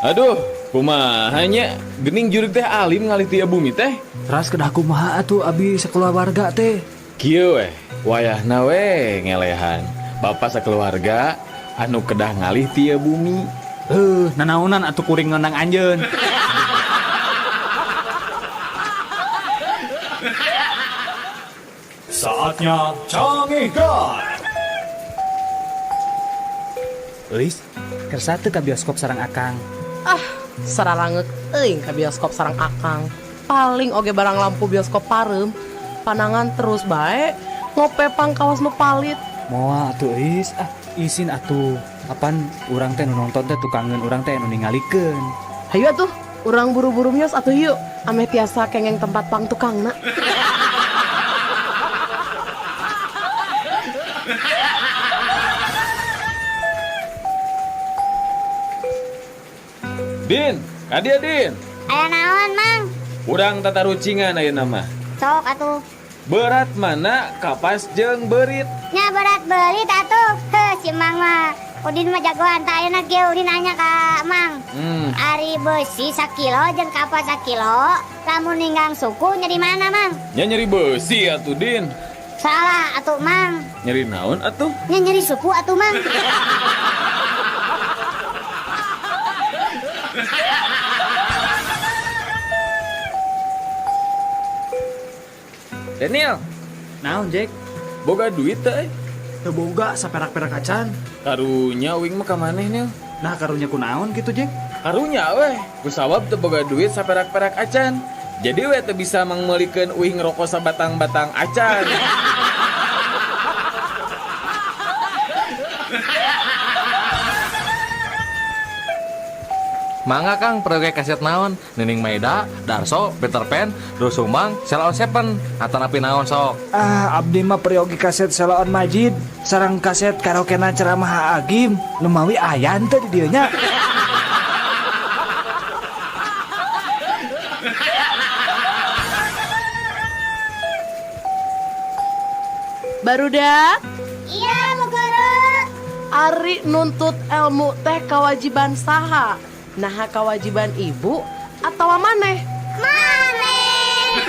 Aduh, kumaha nya geuning jurig teh alim ngalih ti bumi teh. Teras kedah kumaha atuh abi sakeluarga teh? Kieu weh, wayahna we ngelehan. Bapak sakeluarga anu kedah ngalih ti bumi. Heuh, nanaonan atuh kuring ngondang anjeun. Saatnya Cangehgar. Euis, kersa teu ka bioskop sareng Akang? Ah, saralangeuk teuing ka bioskop sareng Akang. Paling oge barang lampu bioskop pareum, panangan terus bae ngope pangkawas nu palit. Moal atuh Euis, ah isin atuh. Apan urang teh nu nonton teh tukangeun urang teh nu ningalikeun. Hayu atuh, urang buru-buru mios atuh yuk. Ameh tiasa kengeng tempat pang tukangna. Din, kadia Din. Aya naon, Mang? Urang tatarucingan ayeuna mah. Sok atuh. Berat mana kapas jeung beurit? Nya berat beurit atuh. Heuh, si Mang mah. Udin mah jagoan tah ayeuna kieu Udin nanya ka Mang. Ari beusi sakilo jeung kapas sakilo, lamun ninggang suku nyeri mana, Mang? Nya nyeri beusi atuh, Din. Salah atuh, Mang. Nyeri naon atuh? Nya nyeri suku atuh, Mang. Daniel, Naon, Jack? Boga duit teh? Teu boga saperak-perak acan. Karunya uing mah ka maneh, Nil. Nah, karunya kunaon gitu, Jack? Karunya weh, kusabab teu boga duit saperak-perak acan. Jadi weh teu bisa mangmeulikeun uing rokok sabatang-batang acan. Mangga Kang, proyek kaset naon? Nining Meida, Darso, Peter Pan, Doel Sumbang, Sheila on 7, atanapi naon sok? Ah, abdi mah peryogi kaset Sheila on Majid, sareng kaset karaokena ceramah Agim, lumawi aya henteu di dieu nya. Barudak? Iya, Bu Guru. Ari nuntut ilmu teh kewajiban saha? Naha kewajiban ibu atau maneh? Maneh.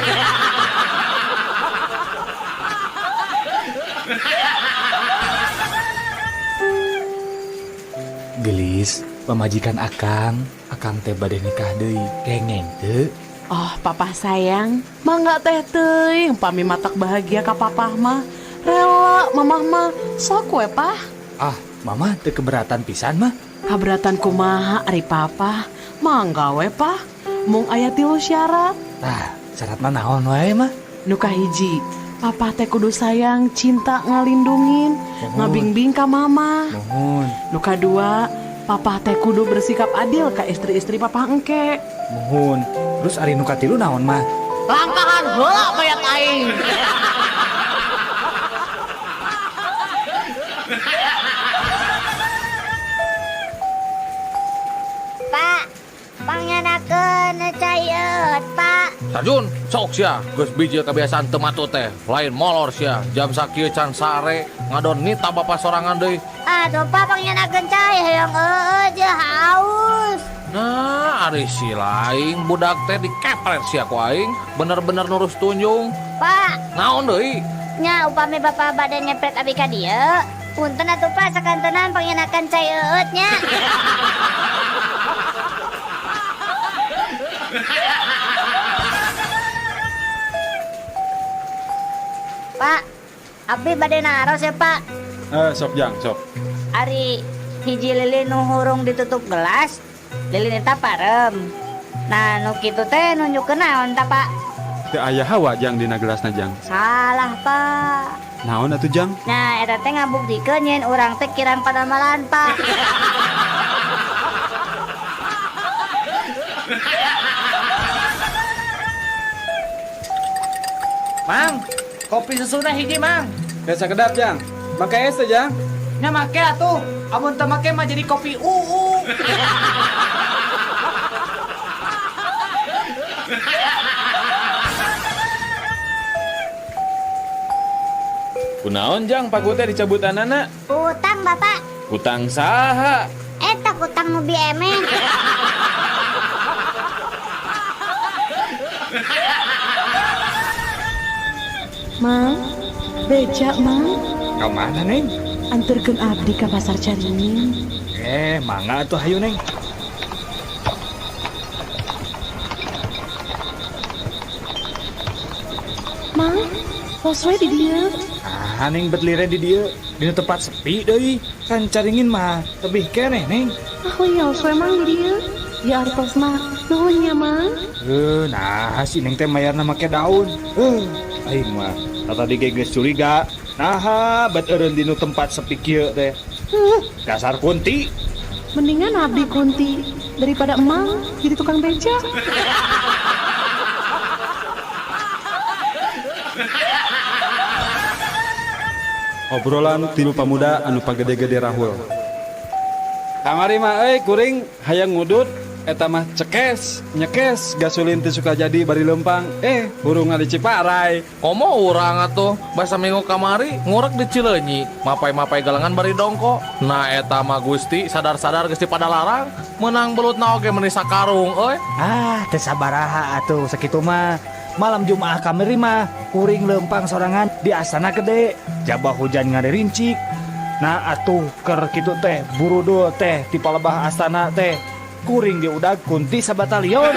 Gelis, pamajikan Akang, Akang teh bade nikah deui, kengeng teu? Oh, papa sayang, mangga teh teuing pami matak bahagia ka papah mah. Rela mamah mah, sok we pah. Ah, mama teu keberatan pisan mah. Kaberatan kumaha ari papa? Mangga we pah. Mung aya 3 syarat. Tah, syaratna naon wae mah? Nu kahiji, papa teh kudu sayang, cinta ngalindungin, Mohon. ngabingbing ka mama. Mohon. Nu kadua, papa teh kudu bersikap adil ka istri-istri papa engke. Mohon. Terus ari nu katilu naon mah? Langkahan heula mayat aing. Pak, pangyanakeun cai eut, Pak. Sarjun, sok sia, geus bijil kebiasaan teu matut teh. Lain molor sia, jam sakieu can sare, ngadon nita bapa sorangan deui. Aduh, Pak, pangyanakeun cai hoyong eueuh jeung haus. Nah, ari si lain budak teh dikepret sia ku aing, bener-bener nurus tunjung. Pak. Naon deui? Nya upami bapa bade ngepret abi ka dieu, punten atuh Pak sakantenan pangyanakeun cai eueut nya. Pak, abdi bade naros ya Pak. Sok jang, sok. Ari hiji lilin nu hurung ditutup gelas, lilin eta parem. Nah, nu kitu teh nunjukkeun naon ta Pak? Teu aya hawa jang dina gelasna jang. Salah Pak. Naon atuh jang? Nah, eta teh ngabuktikeun nyen urang teh kirang padamalan Pak. Mang, kopi susuna hiji Mang. Teh sakedap jang. Make es teh jang. Nya make atuh. Amun teu make mah jadi kopi uu. Kunaon jang paku teh dicabutanana? Utang kutang Bapak. Kutang saha? Eta kutang nu biemen. Mang, beja Mang. Ka mana Neng? Anterkeun abdi ka pasar Caringin. Mangga atuh hayu Neng. Mang, pos we di dieu. Ah, Neng bet lire di dieu. Dina tempat sepi deui. Kan Caringin mah tebih keneh Neng. Ah, wios we Mang di dieu. Ya artos mah nuhun nya Mang. Nah si Neng teh mayarna make daun. Aing mah tadi ge geus curiga. Naha bet eureun dinu tempat sepi kieu teh. Dasar kunti. Mendingan abdi kunti daripada emang jadi tukang beca. Obrolan tilu pamuda anu pagede-gede rahul. Kamari mah euy kuring hayang ngudut eta mah cekes, nyekes gasolin teu suka jadi bari lempang. Hurung di Ciparai. Komo urang atuh basa minggu kamari ngurek di Cileunyi, mapai-mapai galengan bari dongko. Nah eta mah Gusti sadar-sadar geus dipadalarang, meunang belutna oge meuni sakarung euy. Ah, teu sabaraha atuh sakitu mah. Malam Jumaah kamari mah kuring lempang sorangan di Astana Gede, jabah hujan ngaririncik. Nah atuh keur kitu teh burudul teh di palebah Astana teh. Kuring diudag kunti sabatalion.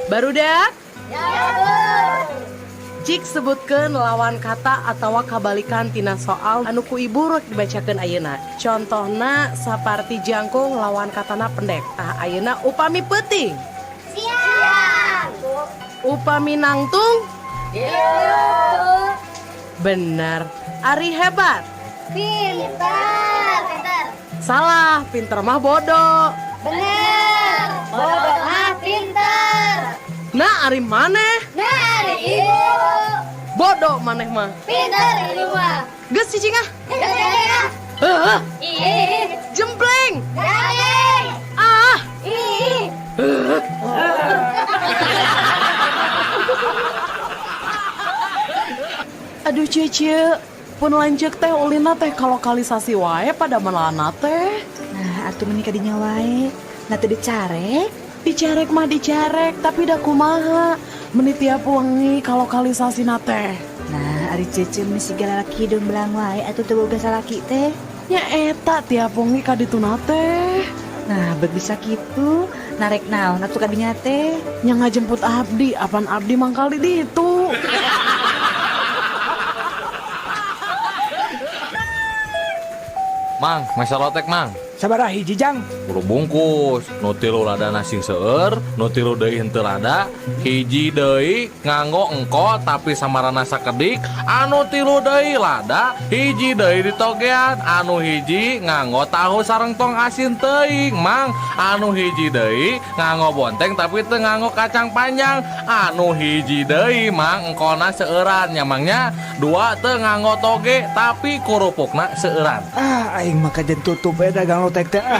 Barudak? Ya, Bu. Cik sebutkeun lawan kata atawa kabalikan tina soal anu ku ibu rek dibacakeun ayeuna. Contohna saparti jangkung lawan katana pendek. Tah ayeuna upami peuting. Siap. Upami nangtung? Iya. Bener. Ari hebat. Pinter. Salah, pinter mah bodoh. Bener. Bodoh mah pinter. Nah, ari maneh? Nah, ari ibu. Bodoh maneh mah. Pinter ibu mah. Geus cicing ah. Geus cicing ah. Heuh. Ih. Jempleng. Jempleng. Ah. Ih. Aduh cece, pun lanjut teh ulina teh kalokalisasi wae pada melana teh. Nah, atuh meuni kadinya wae. Nah teu dicarek. Dicarek mah dicarek, tapi da kumaha. Meuni tiap wengi kalokalisasina teh. Nah, ari cece meni siga lalaki hidung belang wae atuh teu boga salaki teh. Nya eta tiap wengi ka dituna teh. Nah, bet bisa kitu, narek naon atuh kadinya teh. Nya ngajemput abdi, apan abdi mangkal di ditu. Mang, mesa lotek Mang. Sabaraha hiji Jang? Buru bungkus, nu tilu lada sing seueur, nu tilu deui henteu lada, hiji deui nganggo engko tapi samarana sakedik, anu tilu deui lada, hiji deui ditogean, anu hiji nganggo tahu sareng tong asin teuing, Mang, anu hiji deui nganggo bonteng tapi teu nganggo kacang panjang, anu hiji deui Mang engkona seueuran nya Mangnya, dua teu nganggo toge tapi kurupukna seueuran. Ah, aing mah kajen tutup we dagang lotek teh ah.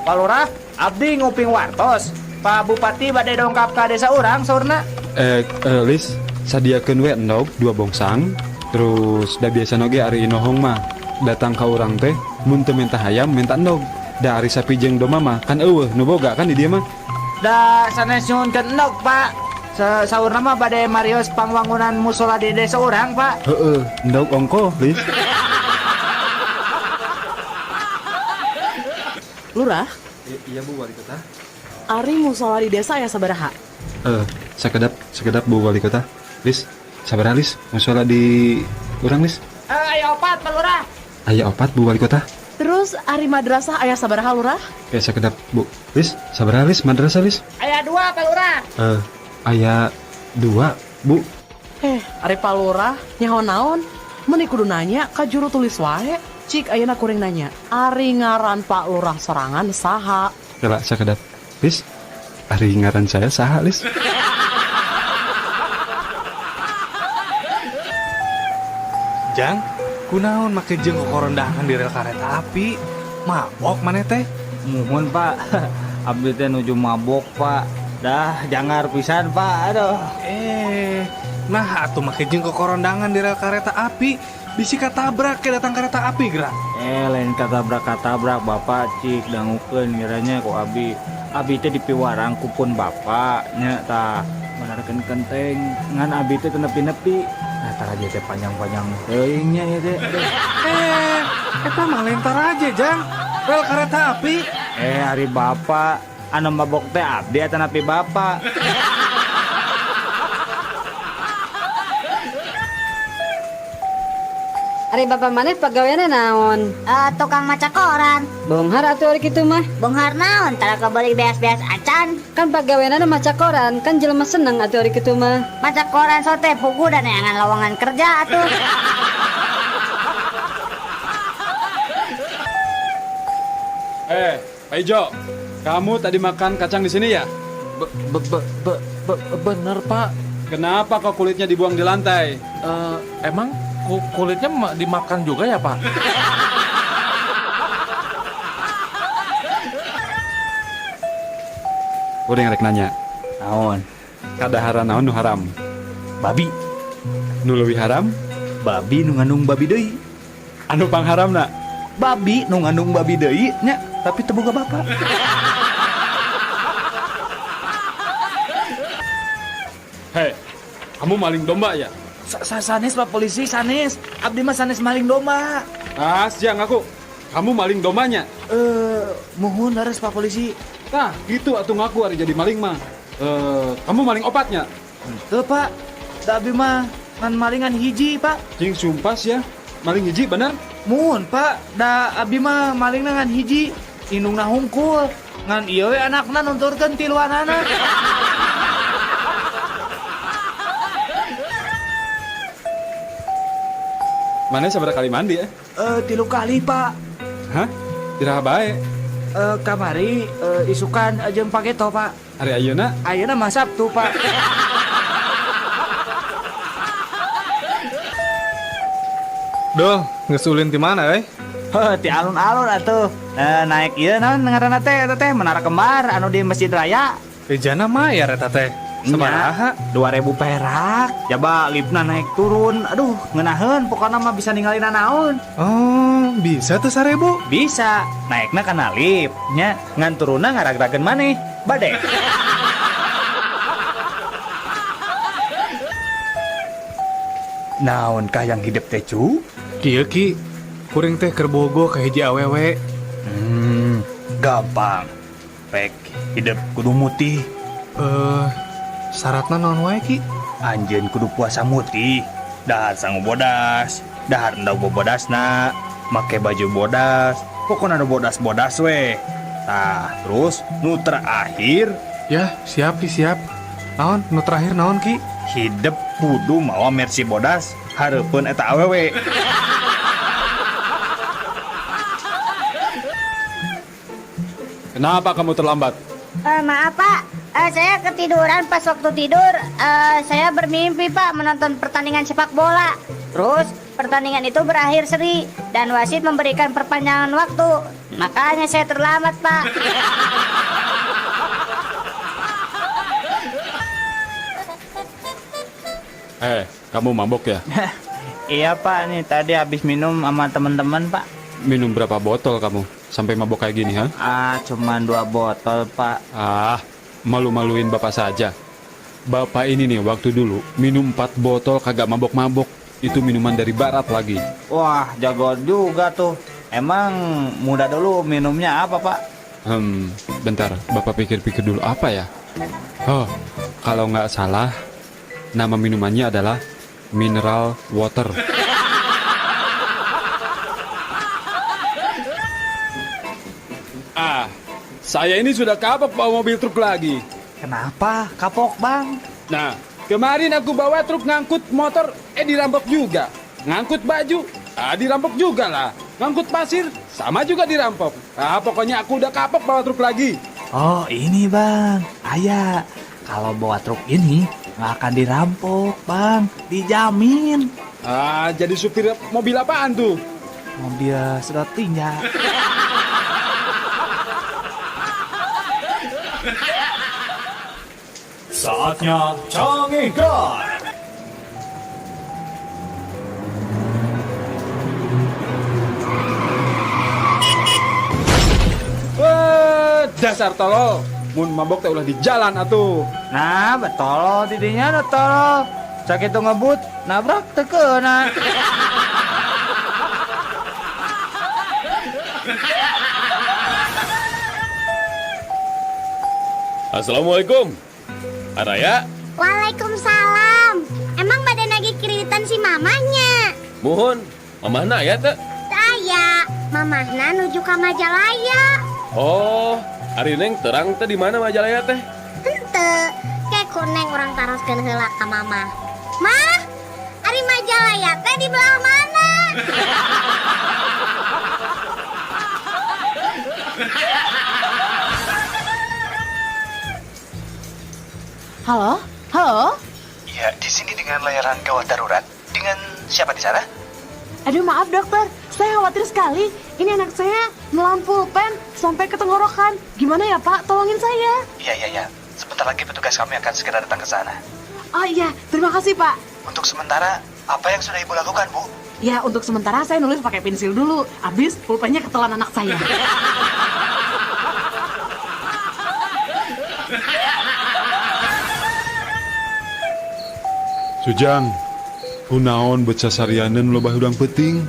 Pak Lurah, abdi nguping wartos. Pak Bupati bade dongkap ka desa urang saurna. Lis, sadiakeun we endog 2 bongsang. Terus da biasa oge ari inohong mah datang ka urang teh mun teu minta hayam minta endog. Da ari sapi jeung domba mah kan eueuh nu boga kan di dieu mah. Da sanes nyuhunkeun endog, Pak. Saurna mah bade marios pangwangunan musola di desa urang, Pak. Heeh, endog ongko, Lis. Lurah? Iya Bu Wali Kota. Ari musola di desa aya sabaraha? Sekedap Bu Wali Kota. Lis, sabaraha Lis? Musola di urang Lis? Aya opat Pak Lurah. Aya opat Bu Wali Kota. Terus ari madrasah aya sabaraha Lurah? Sekedap Bu. Lis, sabaraha Lis madrasah Lis? Aya 2 Pak Lurah. Aya 2 Bu. Ari Pak Lurah nyaho naon? Meuni kudu nanya ka juru tulis wae. Cik ayeuna kuring nanya, ari ngaran Pak Lurah sorangan saha? Kela sakedap. Lis, ari ngaran saya saha, Lis? Jang, kunaon make jeung kokorondahan di rel kareta api? Mabok maneh teh? Muhun Pak. Abdi teh nuju mabok Pak. Dah jangar pisan Pak. Aduh. Nah atuh make jeung kokorondangan di rel kereta api. Bisi katabrak ke datang kereta api gerak. Lain katabrak-katabrak Bapak cik dangukeun ngiranya ku abi. Abi teh dipiwarang kupun Bapak nya tah menarkeun kenteng ngan abi teh teu nepi-nepi. Nah taraje teh panjang-panjang teuing nya ieu teh. Eta mah lain taraje jang. Rel kereta api. Ari Bapak anu mabok teh abdi atanapi Bapak. Ari Bapak maneh pagaweanna naon? Tukang maca koran. Bonghar atuh ari kitu mah. Bonghar naon? Tara kabeuli beas-beas acan. Kan pagaweanna maca koran, kan jelema seneng atuh ari kitu mah. Maca koran sote pugu dan neangan lowongan kerja atuh. Pak Ijo, kamu tadi makan kacang di sini ya? Bener Pak. Kenapa kok kulitnya dibuang di lantai? Emang kulitnya dimakan juga ya Pak? Udah ngerek nanya. Naon? Kadaharan naon nu haram? Babi. Nu leuwih haram? Babi nu ngandung babi deui. Anu pangharamna? Babi nu ngandung babi deui nya, tapi teu boga bapak. Hei, kamu maling domba ya? Sanes Pak Polisi, sanes. Abdi mah sanes maling domba. Ah, siang aku. Kamu maling dombanya? Muhun leres Pak Polisi. Nah, gitu atuh ngaku ari jadi maling mah. Kamu maling opatnya? Henteu, Pak. Da abdi mah ngan malingan hiji, Pak. Jing sumpah ya. Maling hiji bener? Muhun, Pak. Da abdi mah malingna ngan hiji, indungna hungkul. Ngan ieu we anakna nunturkeun tiluanana. Mana sabaraha kali mandi ya? 3 kali, Pak. Hah? Iraha bae? Kamari isukan jeung pageto, Pak. Hari ayeuna? Ayeuna mah Sabtu, Pak. Duh, geus ulin ti mana euy? Heuh, ti alun-alun atuh. Naik ieu naon ngaranna teh eta teh Menara Kembar anu di Masjid Raya. Ejana mayar eta teh. Sabaraha? 2000 perak. Jaba liftna naik turun. Aduh, ngeunaheun pokona mah bisa ningalina naon. Oh, bisa tuh 1000? Bisa. Naikna kana lift nya, ngan turunna ngaragrageun maneh. Bade. Naon kah yang hidup teh cu? Kieu ki, kuring teh keur bogo ka hiji awewe. Gampang. Pek hidup kudu mutih. Syaratna naon wae ki? Anjeun kudu puasa mutih, dahar sangu bodas, dahar endog bobodasna, make baju bodas, pokona nu bodas-bodas we. Tah, terus nu terakhir. Ya, siap ki, siap. Naon nu terakhir naon ki? Hidup kudu mawa Mercy bodas hareupeun eta awewe. Kenapa kamu terlambat? Maaf Pak, saya ketiduran pas waktu tidur. Saya bermimpi Pak menonton pertandingan sepak bola. Terus pertandingan itu berakhir seri dan wasit memberikan perpanjangan waktu. Makanya saya terlambat Pak. Kamu mabok ya? Iya Pak, nih tadi habis minum sama teman-teman Pak. Minum berapa botol kamu sampai mabok kayak gini, ha? Ah, cuman 2 botol Pak. Ah, malu-maluin Bapak saja. Bapak ini nih waktu dulu minum 4 botol kagak mabok-mabok. Itu minuman dari barat lagi. Wah, jago juga tuh. Emang muda dulu minumnya apa Pak? Bentar, Bapak pikir-pikir dulu apa ya? Oh, kalau nggak salah nama minumannya adalah mineral water. Ah, saya ini sudah kapok bawa mobil truk lagi. Kenapa kapok, Bang? Nah, kemarin aku bawa truk ngangkut motor, dirampok juga. Ngangkut baju, dirampok juga lah. Ngangkut pasir, sama juga dirampok. Ah, pokoknya aku udah kapok bawa truk lagi. Oh, ini Bang. Ayah, kalau bawa truk ini nggak akan dirampok, Bang. Dijamin. Ah, jadi supir mobil apaan tuh? Mobil sedot tinja. Saatnya Cangehgar. Wah, dasar tolol. Mun mabok teh ulah di jalan atuh. Nah, betul tidinya nu tolol. Sakitu ngebut, nabrak teu keuna. Assalamualaikum. Araya. Waalaikumsalam. Emang badan lagi kreditan si mamanya? Muhun, mamahna aya teu? Teu aya. Mamahna nuju ka Majalaya. Oh, ari Neng terang teh di mana Majalaya teh? Henteu, ke ku Neng urang taroskeun heula ka Mama. Mah, ari Majalaya teh di belah mana? Halo? Halo? Ya, di sini dengan layanan gawat darurat. Dengan siapa di sana? Aduh, maaf dokter, saya khawatir sekali. Ini anak saya nelan pulpen sampai ke tenggorokan. Gimana ya Pak? Tolongin saya. Iya. Sebentar lagi petugas kami akan segera datang ke sana. Oh iya, terima kasih Pak. Untuk sementara, apa yang sudah Ibu lakukan, Bu? Ya, untuk sementara saya nulis pakai pensil dulu. Habis pulpennya ketelan anak saya. Sujang, kunaon becasarianeun loba hudang peuting.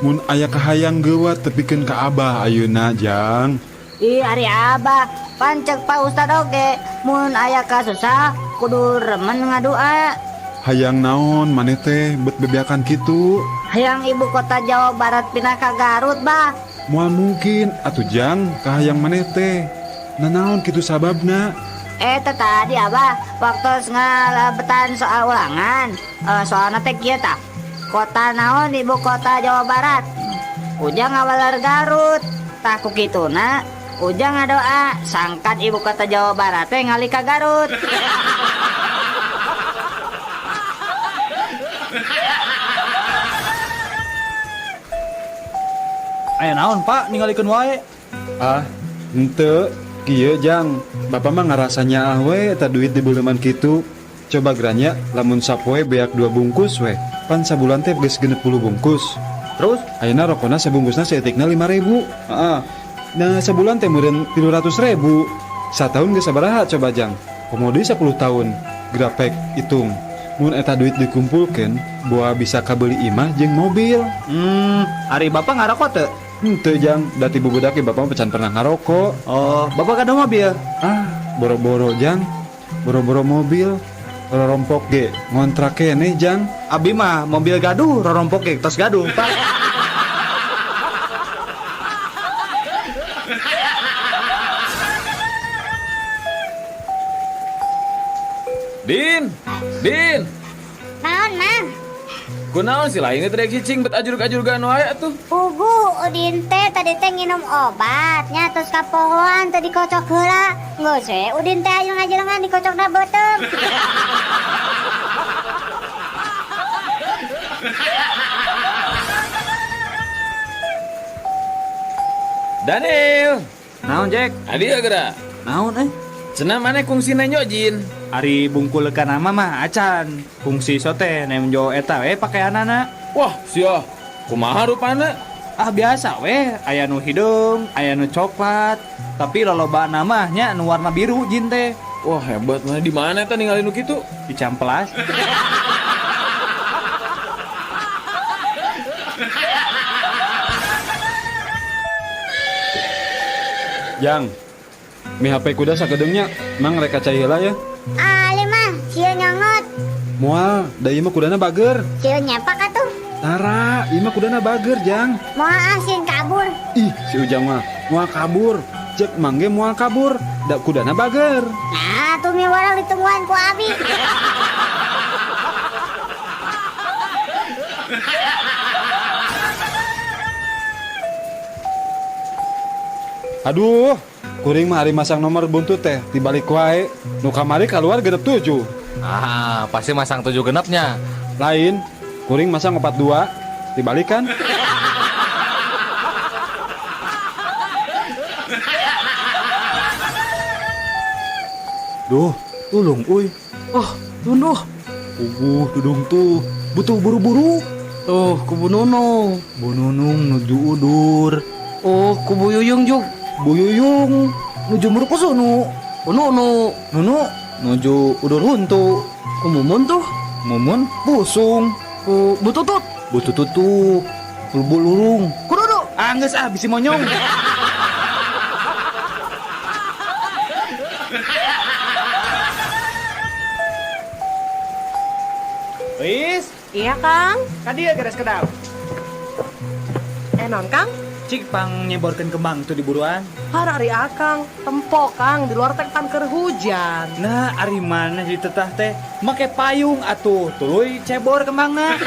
Mun aya kahayang geuwat tepikeun ka Abah ayeuna, Jang. Ih, ari Abah, pancek Pak Ustad oge, mun aya kasusah kudu remen ngadua. Hayang naon maneh teh bet bebeakan kitu? Hayang ibu kota Jawa Barat pindah ka Garut, Bah. Moal mungkin atuh Jang kahayang maneh teh. Nanaon kitu sababna? Tadi Abah waktu ngalebetan soal ulangan, soalna teh kieu tah. Kota naon ibu kota Jawa Barat? Ujang ngawaler Garut. Tah ku kituna Ujang ngadoa sangkan ibu kota Jawa Barat teh ngalih ka Garut. Aya naon Pak ningalikeun wae? Ah, henteu. Kieu Jang, bapak mah ngarasa nyaah we eta duit di beuleman kitu. Coba geranya lamun sapoe beak 2 bungkus we. Pan sabulan teh geus 60 bungkus. Terus ayeuna rokona sabungkusna saeutikna 5.000. Heeh. Nah, sabulan teh meureun 300.000. Sataun geus sabaraha coba Jang? Komo deui 10 tahun. Grapek hitung. Mun eta duit dikumpulkeun, boa bisa kabeli imah jeung mobil. Ari bapak ngarokok teu? Henteu Jang, da ti bubudak ge bapak mah can pernah ngarokok. Oh, bapak kada mobil? Ah, boro-boro Jang. Boro-boro mobil. Rorompok ge ngontrak keneh Jang. Abi mah mobil gaduh, rorompok ge tos gaduh, Pak. Din, Din. Naon, Mang? Kunaon sih lain teh rek cicing bet ajurug-ajurugan wae atuh. Pugu Udin teh tadi teh nginum obat nya terus kapohoan teh dikocok heula. Geus we Udin teh aya ngajelengan dikocokna beuteung. Daniel. Naon, Jack? Adi geura. Naon eh? Cenah maneh kungsi nenjo jin. Ari bungkul kana mah acan. Kungsi sote nemjo eta we pakeanana. Wah, sia. Kumaha rupana? Ah biasa we, aya nu hideung, aya nu coklat. Tapi lolobana mah nya nu warna biru jin teh. Wah, hebat mana di mana eta ningali nu kitu? Di Cihampelas. Jang, mi HP kuda sakedeungnya, mang rek cai heula ya. Ali mah, sieun nyongot. Moal, da ieu mah kudana bager. Sieun nyepak atuh. Tara, ieu mah kudana bager, Jang. Moal ah sieun kabur. Ih, si Ujang mah moal kabur. Cek mangge moal kabur, da kudana bager. Nah, tuh mi warang ditungguan ku abi. Aduh, kuring mah ari masang nomor buntut teh dibalik wae. Nu kamari keluar genep 7. Ah, pasti masang 7 genepnya. Lain, kuring masang 42, dibalikan. Duh, Tulung uy. Oh, tunduh. Puguh dudung tuh butuh buru-buru. Tuh, ku Bu Nunung. Bu Nunung nuju udur. Oh, ku Bu Yuyung jug. Bu Yuyung nuju murukusunu. Ku Nunu. Nunu nuju udur huntu. Ku Mumun tuh. Mumun pusung. Ku Bu Tutut. Bu Tutut tuh bu lurung. Ku Dudu. Anggeus ah bisi monyong. Wis. Iya, Kang. Kadieu geres kedap. Non, Kang. Cik pang nyeborkeun kembang tuh di buruan. Har ari Akang, tempo Kang di luar teh pan keur hujan. Nah, ari mana jadi tetah teh make payung atuh, tuluy cebor kembangna.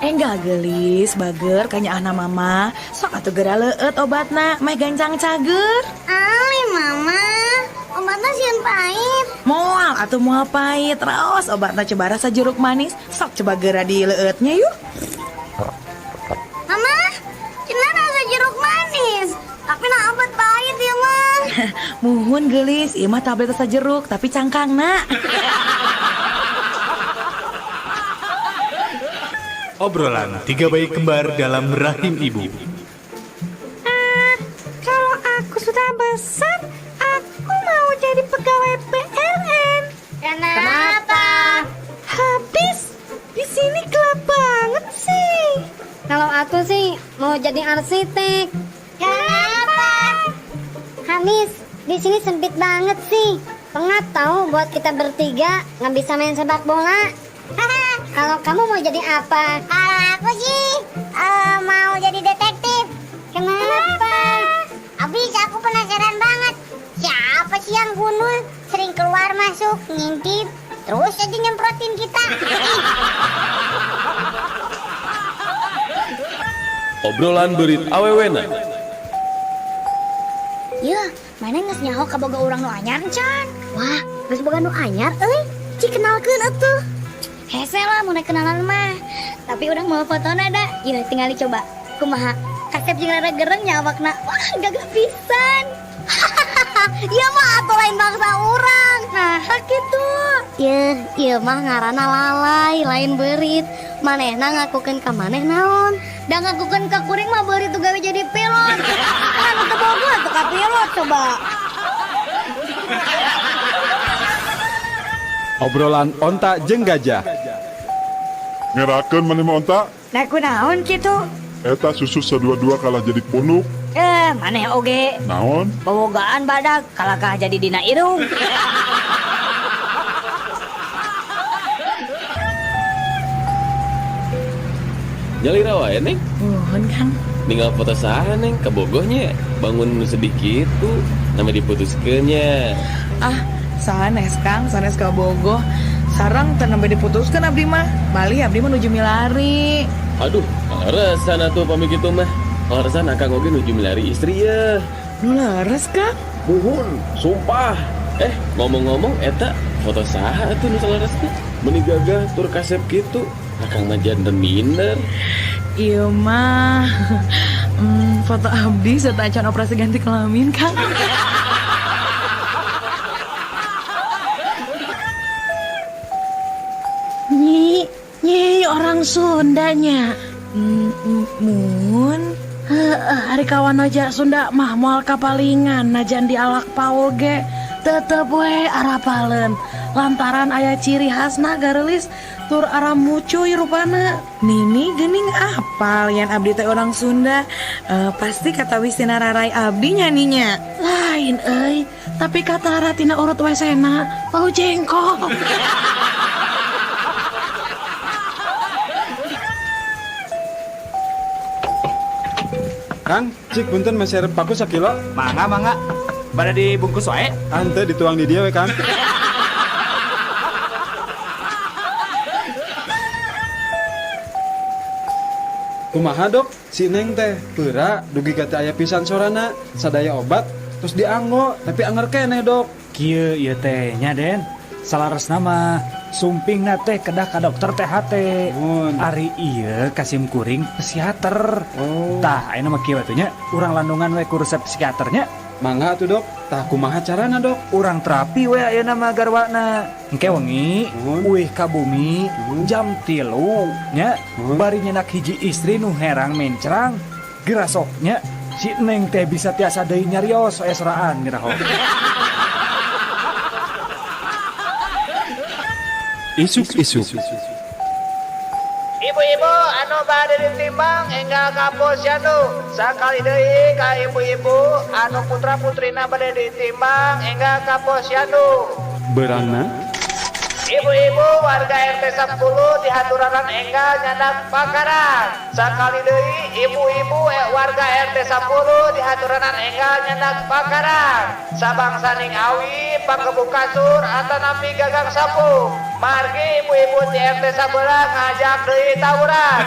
Enggak gelis, bager kanyaahna mama. Sok atuh geura leueut obatna, meh gancang cager. Ali mama, obatna sieun pahit. Moal atuh moal pahit, raos obatna coba rasa jeruk manis. Sok coba geura dileueutnya yuk. Mama, cenah rasa jeruk manis. Tapi nah obat pahit ya mah. Muhun gelis, ieu mah tablet rasa jeruk tapi cangkangna. Obrolan tiga bayi kembar dalam rahim ibu. Kalau aku sudah besar, aku mau jadi pegawai PLN. Kenapa? Habis di sini gelap banget sih. Kalau aku sih mau jadi arsitek. Kenapa? Habis di sini sempit banget sih. Pengap tahu buat kita bertiga nggak bisa main sepak bola. Kalau kamu mau jadi apa? Kalau aku sih mau jadi detektif. Kenapa? Abis aku penasaran banget. Siapa sih yang gundul? Sering keluar masuk, ngintip, terus aja nyemprotin kita. Obrolan beurit awewena. Yeuh, mana geus nyaho kaboga urang nu anyar can? Wah, geus boga nu anyar euy. Cik kenalkeun atuh. Hese lah mau kenalan mah. Tapi urang mau fotona da. Yeuh, tinggal dicoba. Kumaha? Kasep jeung rada gereng nya awakna. Wah, gagah pisan. Ieu mah atuh lain bangsa urang. Nah, kitu. Yeuh, ieu mah ngaranna lalai, lain beurit. Manehna ngakukeun ka maneh naon? Da ngakukeun ka kuring mah beurit tuh gawe jadi pilot. Kan teu boga atuh ka pilot coba. Obrolan onta jeung gajah. Ngerakeun maneh mah onta? Nah kunaon kitu? Eta susu sadua-dua kalah jadi punuk. Maneh oge. Naon? Bobogaan badak kalakah jadi dina irung. Nyalira wae, Neng. Nuhun, Kang. Ninggal foto saha, Neng, kabogohnya. Bangun sedih kitu, nama diputuskeun nya. Ah, sanes Kang, sanes kabogoh. Sareng teu nembe diputuskeun abdi mah. Bali abdi mah nuju milari. Aduh, kaleresan atuh pami kitu mah. Kaleresan akang oge nuju milari istri ya. Nu leres, Kang? Muhun, sumpah. Ngomong-ngomong eta foto saha atuh nu saleresna? Meuni gagah tur kasep kitu. Akang mah janten minder. Ieu mah foto abdi serta acan operasi ganti kelamin, Kang. Nyi, nyi orang Sundanya. Mun. Heeh, ari kawan aja Sunda mah moal kapalingan najan dialak paul ge tetep we arapaleun. Lantaran aya ciri khasna gareulis tur ara mucuy rupana. Nini geuning apal yan abdi teh orang Sunda. Pasti kata wistina rarai abdi nya ninya. Lain euy, tapi kata ratina urut wesena bau jengkol. Kang, cik punten meser paku sakilo. Mangga mangga. Pada dibungkus wae. Ante dituang di dia we, Kang. Kumaha dok, si Neng teh peura dugi ka teu aya pisan sorana, sadaya obat terus dianggo tapi anger keneh dok. Kieu ieu teh nya Den. Salaresna mah sumpingna teh kedah ka dokter THT. Ari ieu kasim kuring psikiater. Tah, ayeuna mah kieu atuh nya, urang landungan we ku resep psikiaternya. Mangga atuh, Dok. Tah kumaha carana, Dok? Urang terapi we ayeuna mah garwana. Engke wengi uih ka bumi jam 3 nya, bari nyenak hiji istri nu herang mencrang gerasoknya si Neng teh bisa tiasa deui nyarios aya soraan ngiraho. Isuk-isuk. Ibu-ibu anu bade ditimbang enggal ka posyandu. Sakali deui ka ibu-ibu anu putra-putrina bade ditimbang enggal ka posyandu. Berana. Ibu-ibu warga RT 10 dihaturanan enggal nyandak pakaran. Sakali deui ibu-ibu warga RT 10 dihaturanan enggal nyandak pakaran. Sabangsaning awi panggebuk kasur atanapi gagang sapu. Margi ibu-ibu di RT 11 ngajak deui tawuran.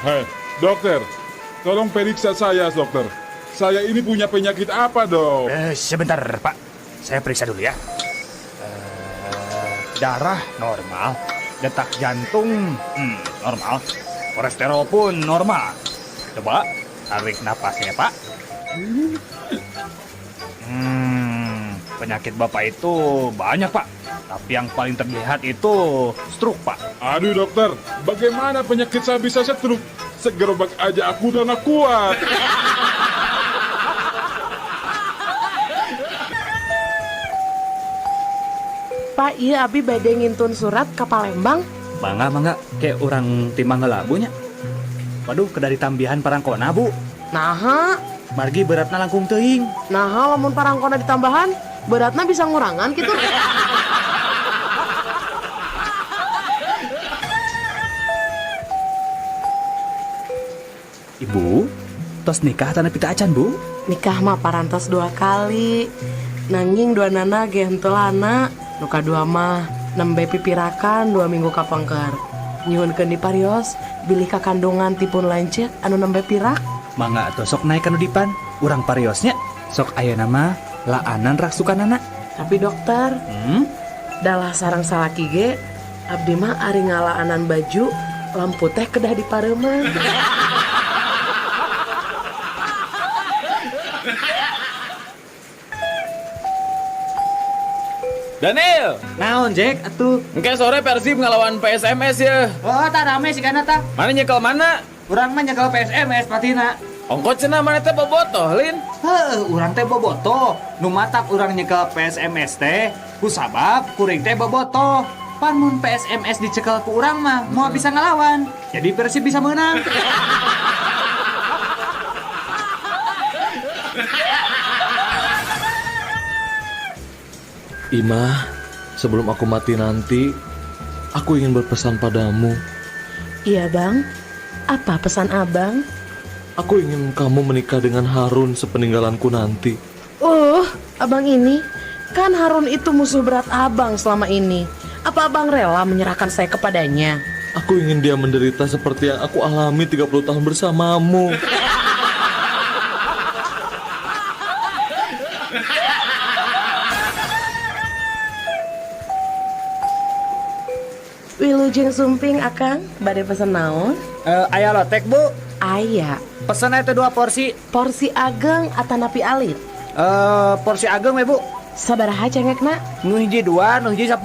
Hei, dokter, tolong periksa saya, dokter. Saya ini punya penyakit apa, Dok? Sebentar, Pak. Saya periksa dulu ya. Darah normal, detak jantung normal, kolesterol pun normal. Coba tarik napasnya, Pak. Penyakit Bapak itu banyak, Pak. Tapi yang paling terlihat itu stroke, Pak. Aduh, dokter, bagaimana penyakit saya bisa stroke? Segerobak aja aku udah nggak kuat. Pak, iya abi bade ngintun surat ke Palembang. Mangga, mangga, kayak orang timbang heula nya. Waduh, kedari tambihan parangkona, Bu. Naha? Margi beratna langkung teuing. Naha lamun parangkona ditambahan, beratna bisa ngurangan gitu. Ibu, tos nikah tanah pita acan, Bu? Nikah mah parantos 2 kali. Nanging dua nana ge henteu lana. Nu kadua mah nembe pipirakan 2 minggu kapengker. Nyuhunkeun diparios bilih kakandungan tipun lanceuk anu nembe pirak. Mangga atuh sok naik kanu dipan, urang pariosnya. Sok ayeuna mah laanan raksukanana. Tapi dokter, dalah sareng salaki ge abdi mah ari ngalaanan baju lampu teh kedah dipareuman. Daniel, naon Jack atuh? Engke sore Persib ngelawan PSMS ya. Oh, tah rame sih kana tah. Mana nyekel mana? Urang mah nyekel PSMS patina. Ongko cenah mana teh bobotoh, Lin? Heuh, urang teh bobotoh. Nu matak urang nyekel PSMS teh ku sabab kuring teh bobotoh. Pan mun PSMS dicekel ku urang mah moal bisa ngelawan. Jadi Persib bisa menang. Imah, sebelum aku mati nanti, aku ingin berpesan padamu. Iya, Bang. Apa pesan Abang? Aku ingin kamu menikah dengan Harun sepeninggalanku nanti. Abang ini. Kan Harun itu musuh berat Abang selama ini. Apa Abang rela menyerahkan saya kepadanya? Aku ingin dia menderita seperti yang aku alami 30 tahun bersamamu. Wilujeng sumping akang, bade pesen naon? Aya lotek, Bu. Aya. Pesen aya teh 2 porsi. Porsi ageng atanapi alit? Porsi ageng we, Bu. Sabaraha cengekna? Nu hiji 2, nu hiji 10.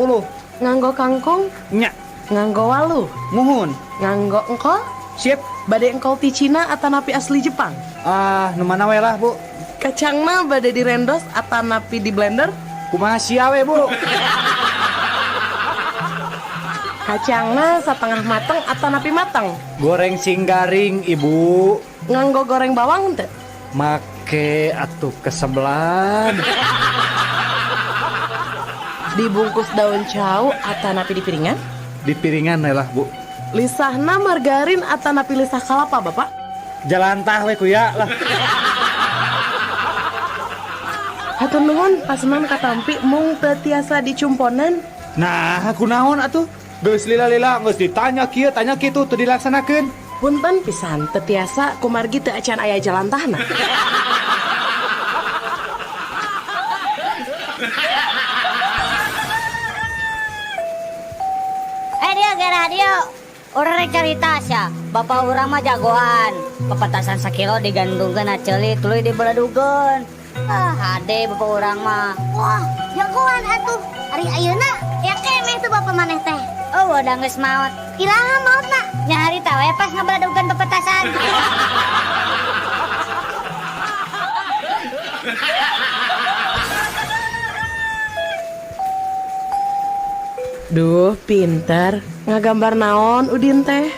Nganggo kangkung? Nya. Nganggo walu? Muhun. Nganggo engkol? Sip. Bade engkol ti Cina atanapi asli Jepang? Ah, nu mana we lah, Bu. Kacangna bade direndos atanapi di blender? Kumaha sia we, Bu? Kacangna setengah mateng atanapi matang? Goreng sing garing, Ibu. Nganggo goreng bawang teu? Make atuh kesebelan. Dibungkus daun cau atanapi di piringan? Di piringan lah, Bu. Lisahna margarin atanapi lisah kalapa, Bapak? Jalantah we kuya lah. Hatur nuhun pasenan katampi mung teu tiasa dicumponan. Nah, kunaon atuh? Geus lila-lila geus ditanya kieu tanya kitu teu dilaksanakeun. Punten pisan teu tiasa kumargi teu acan aya jalantahna. Eh dia ge radio. Urang rek carita sia. Bapak urang mah jagoan. Pepetasan sakilo digantungkeun na ceuli tuluy dibeledugeun. Ah, hade bapak urang mah. Wah, jagoan atuh. Ari ayeuna ya keneh tuh bapak maneh teh. Oh, udah geus maot. Iraha maotna? Nya harita we pas ngabeledugeun pepetasan. Duh, pinter. Ngagambar naon Udin teh?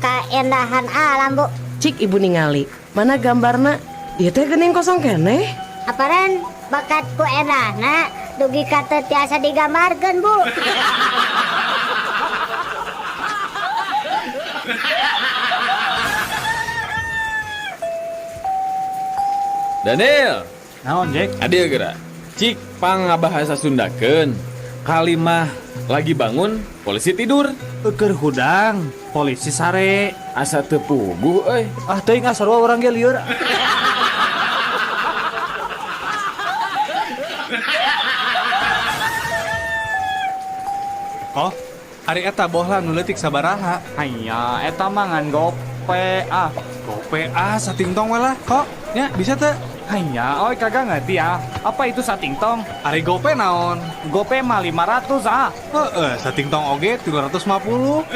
Kaendahan alam, Bu. Cik ibu ningali. Mana gambarna? Ieu teh geuning kosong keneh. Aparan bakat ku endahna dugi ka teu tiasa digambarkeun, Bu. Daniel. Naon, Jack? Adil geura. Cik pangabahasa Sundakeun. Kalimah lagi bangun, polisi tidur. Eukeur hudang, polisi sare. Asa teu puguh euy. Ah teuing ah sarua urang ge lieur. Oh, ari eta bohlam nu leutik sabaraha? Hanya eta mah ngan gope ah. Gope ah satingtong we lah kok. Nya bisa teu? Hanya, oi kagak ngerti ah. Apa itu satingtong? Ari gope naon? Gope mah 500 ah. Heeh, satingtong oge 350.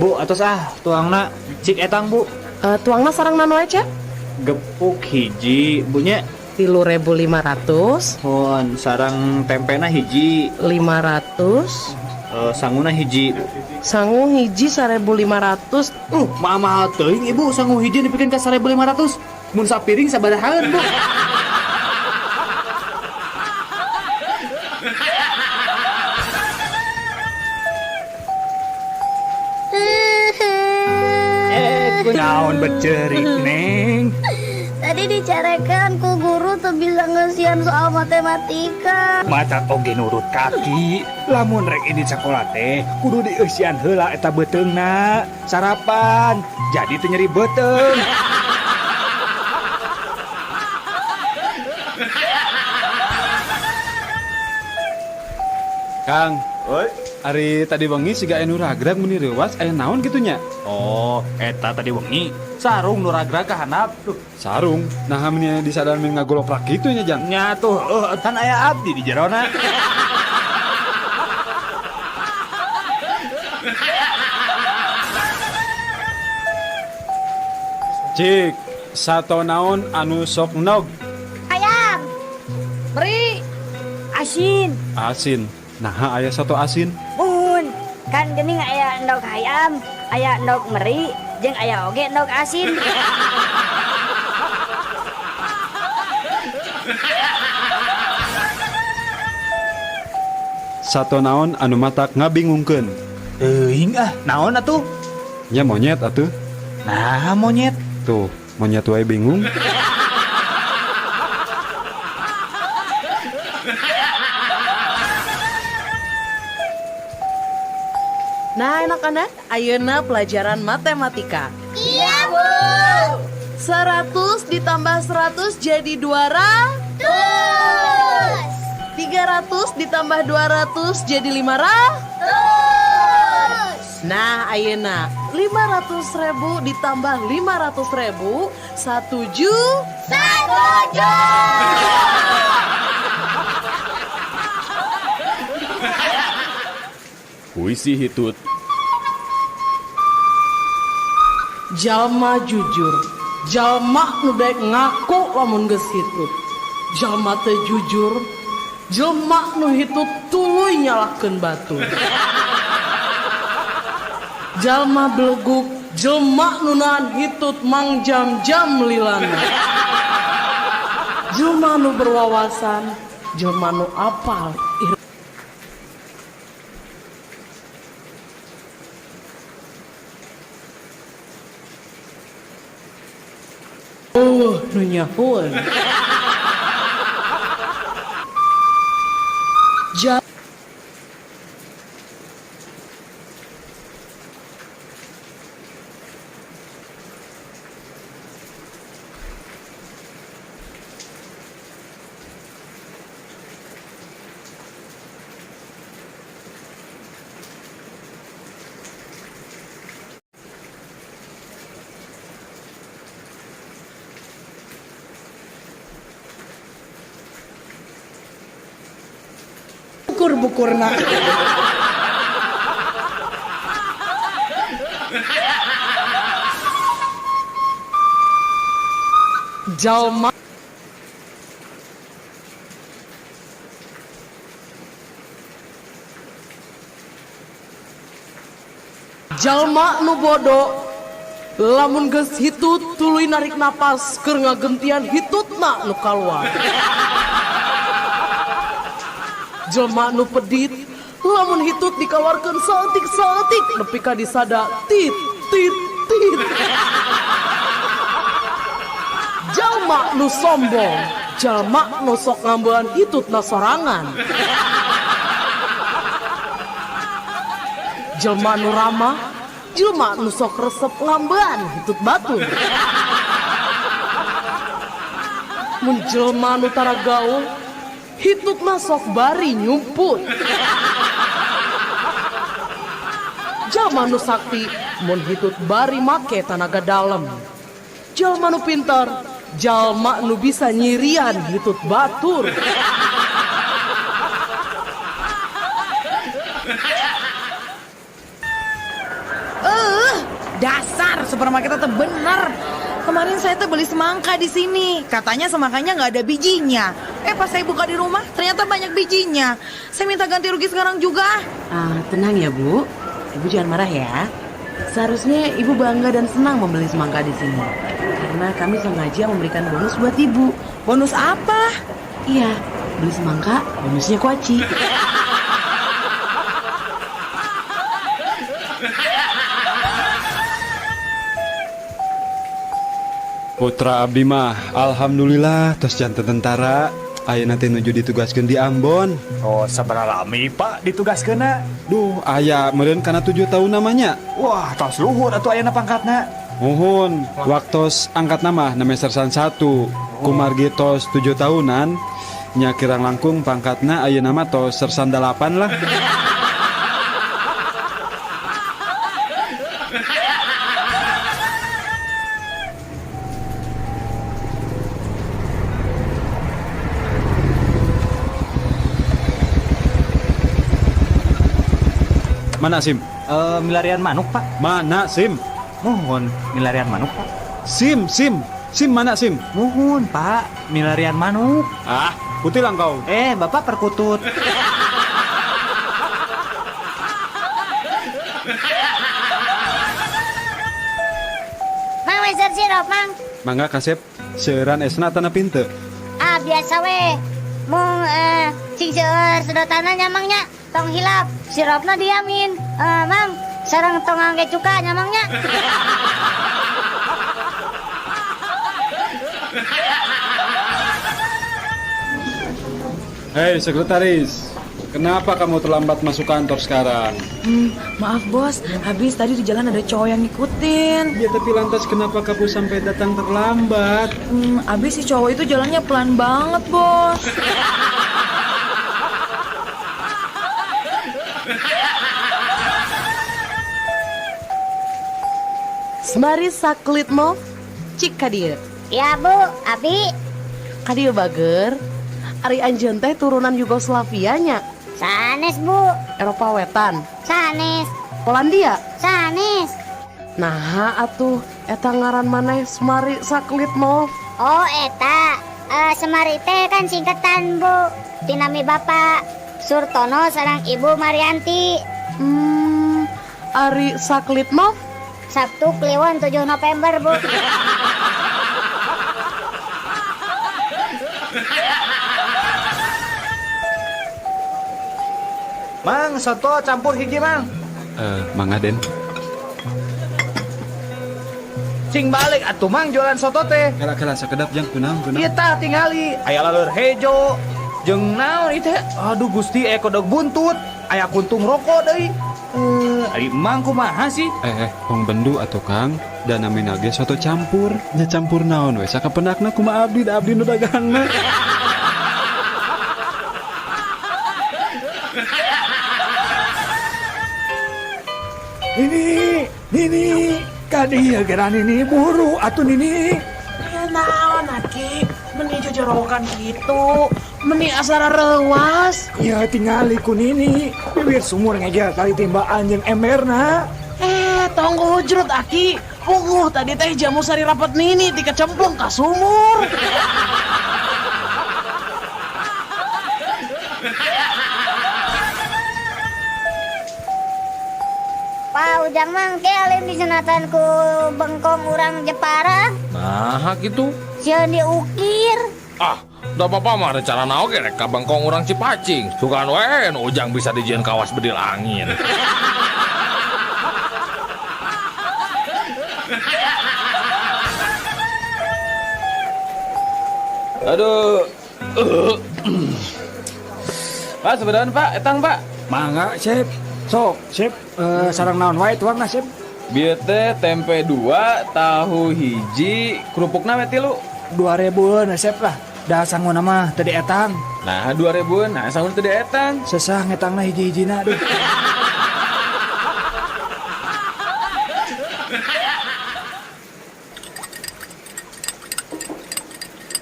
Bu, atos ah, tuangna cik etang, Bu. Tuangna sareng naon wae, Cep? Gepuk hiji, Bu nya. 3.500. Hon, sareng tempena hiji. 500. Sanguna hiji. Sangu hiji 1.500. Mahal teuing ibu, sangu hiji dipikeun ka 1.500. Mun sapiring sabarahaan, Bu? Naon becerik, Neng? Tadi dicarekan ku guru tuh bisa ngesian soal matematika. Mata oge nurut kaki. Lamun rek ini sekolah teh kudu dieusian heula eta beuteungna. Sarapan jadi teu nyeri beuteung. Kang, oi, ari tadi wengi siga anu ragrag meni reuwas aya naon kitu nya? Oh, eta tadi wengi sarung nu ragrag ka handap. Duh, sarung. Nah, meni disadar men ngagoloprak kitu nya, Jang. Nya tuh, kan aya abdi di jerona. Cik, sato naon anu sok nog? Ayam. Meri. Asin. Asin. Nah, aya satu asin. Bun, kan geuning aya endog hayam, aya endog meri, jeung aya oge endog asin. Sato naon anu matak ngabingungkeun? Teuing ah, naon atuh? Nya monyet atuh. Nah, monyet. Tuh, monyet wae bingung. Nah, anak-anak, ayeuna pelajaran matematika. Iya, Bu. 100 ditambah 100 jadi 200. 300 ditambah 200 jadi 500. Nah, ayeuna 500.000 ditambah 500.000, 1 juta. 1 juta. Puisi hitut. Jalma jujur, jalma nu daek ngaku lamun geus hitut. Jalma teu jujur, jelma nu hitut tuluy nyalahkeun batur. Jalma beleguk, jelma nu nahan hitut mangjam-jam lilana. Jelma nu berwawasan, jelma nu apal. Oh, nu nyahoan. Bukur-bukurna. Jalma Jalma nu bodo lamun geus hitut tuluy narik napas keur ngagentian hitutna nu kaluar. Jelma nu pedit lamun hitut dikaluarkeun saeutik-saeutik nepi ka disada tit tit tit. Jalma nu sombong, jalma nu sok ngambean hitutna sorangan. Jelma nu ramah, jelma nu sok resep ngambean hitut batur. Mun jelma nu tara gaul, hitutna sok bari nyumput. Jalma nu sakti, mun hitut bari make tanaga dalem. Jalma nu pintar, jalma nu bisa nyirian hitut batur. Dasar supermarket itu bener. Kemarin saya tuh beli semangka di sini. Katanya semangkanya nggak ada bijinya. Pas saya buka di rumah ternyata banyak bijinya. Saya minta ganti rugi sekarang juga. Tenang ya Bu. Ibu jangan marah ya. Seharusnya Ibu bangga dan senang membeli semangka di sini. Karena kami sengaja memberikan bonus buat Ibu. Bonus apa? Iya, beli semangka, bonusnya kuaci. Putra abdi mah, alhamdulillah tos janten tentara. Ayeuna teh nuju ditugaskeun di Ambon. Oh, sabaraha lami Pak ditugaskeunna? Duh, aya meureun kana 7 tahun namanya. Wah, tos luhur atuh ayeuna pangkatna. Muhun, waktos angkat nama name sersan 1. Kumargi tos 7 tahunan, nya kirang langkung pangkatna ayeuna mah tos sersan 8 lah. Mana SIM? Milarian manuk, Pak. Mana SIM? Mohon, milarian manuk, Pak. SIM, SIM. SIM mana SIM? Mohon, Pak. Milarian manuk. Ah, putih lah kau. Bapak perkutut. Mang, meser sirup, Mang. Mangga kasep, seueuran esna tanah pinte. Ah, biasa we. Mung cing seueur sedotanna nyamangnya. Tong hilap, sirupna diamin. Mang, sareng tong angge cuka nyamangnya. Hei sekretaris, kenapa kamu terlambat masuk kantor sekarang? Maaf bos, habis tadi di jalan ada cowok yang ngikutin. Ya tapi lantas kenapa kamu sampai datang terlambat? Habis si cowok itu jalannya pelan banget bos. Semari saklitmo, cik kadieu. Ya Bu, abi. Kadieu bager. Ari anjeun teh turunan Yugoslavia nya. Sanes Bu. Eropa Wetan. Sanes. Polandia. Sanes. Nah atuh eta ngaran maneh Semari Saklitmo. Oh eta, Semari teh kan singkatan Bu. Tinami Bapak Surtono sareng Ibu Marianti. Ari Saklitmo? Sabtu Kliwon 7 November Bu. Mang, soto campur hiji, Mang. Mangga Den. Cing balik atuh Mang jualan soto teh. Kala-kala sakedap jang kunaon kunaon. Ieu tah tingali, aya laleur hejo. Jeung naon ieu teh? Aduh Gusti, aya kodok buntut, aya kuntung rokok deui. Ari Mang kumaha sih? Tong bendu atuh Kang, da namina ge soto campur. Nya campur naon we sakapenakna kumaha abdi da abdi nu dagangna. Nini, kadieu geura Nini buru atuh Nini. Ya naon aki, meni jojorowokan kitu. Meni asara reuas. Ya tingali ku Nini, bibir sumur ngegel tali timbaan jeung emberna. Tong hujrut aki. Puguh tadi teh jamu sari rapet Nini tika cemplung ka sumur. Pak Ujang mang ke alim disunatan ku bengkong urang Jepara. Nah, gitu. Sieun diukir. Ah, da bapak mah rencana oge rek ka bengkong urang Cipacing. Sugan we nu Ujang bisa dijieun kawas bedil angin. Aduh. Pak, sebenarnya Pak, etang Pak. Mangga, Sep. Sok, Sep, sarang naon wae tuang lah, Sep. Bieu teh tempe 2, tahu hiji, kerupukna we 3. 2000-an Sep lah. Da sanguna mah teu dietang. Nah, 2000-an, nah sanguna teu dietang. Sesah ngetangna hiji-hijina aduh.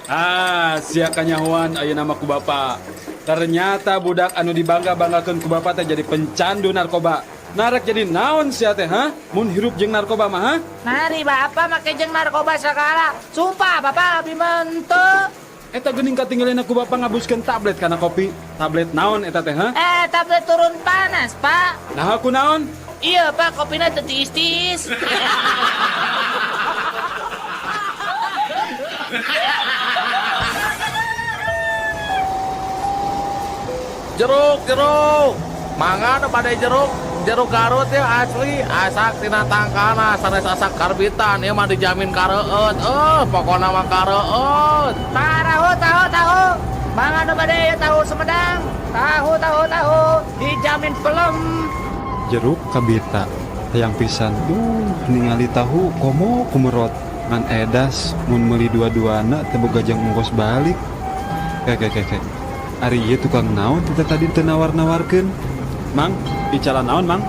Ah, sia kanyahoan ayeuna mah ku bapa. Ternyata budak anu dibangga-banggakeun ku bapa teh jadi pencandu narkoba. Narek jadi naon sia teh, ha? Mun hirup jeung narkoba mah, ha? Nari bapa make jeung narkoba sagala. Sumpah bapa abdi mah henteu. Eta geuning katinggalina ku bapa ngabuskeun tablet kana kopi. Tablet naon eta teh, ha? Tablet turun panas, Pak. Nah, ku naon? Iya, Pak, kopina teu tiis-tiis. Jeruk, jeruk. Mangga nu bade jeruk, jeruk Garut ya asli, asak tina tangkana sanes asak karbitan, ieu mah dijamin kareueut. Pokona mah kareueut. Tahu, tahu, tahu. Mangga nu bade ieu tahu Sumedang. Tahu, tahu, tahu. Dijamin pelem. Jeruk kabita, hayang pisan. Duh, ningali tahu komo kumerot. Ngan edas mun meuli dua-duana teu boga jang ongkos balik. Kek. Ari ieu tukang naon teh tadi teu nawar-nawarkeun. Mang, icalan naon, Mang?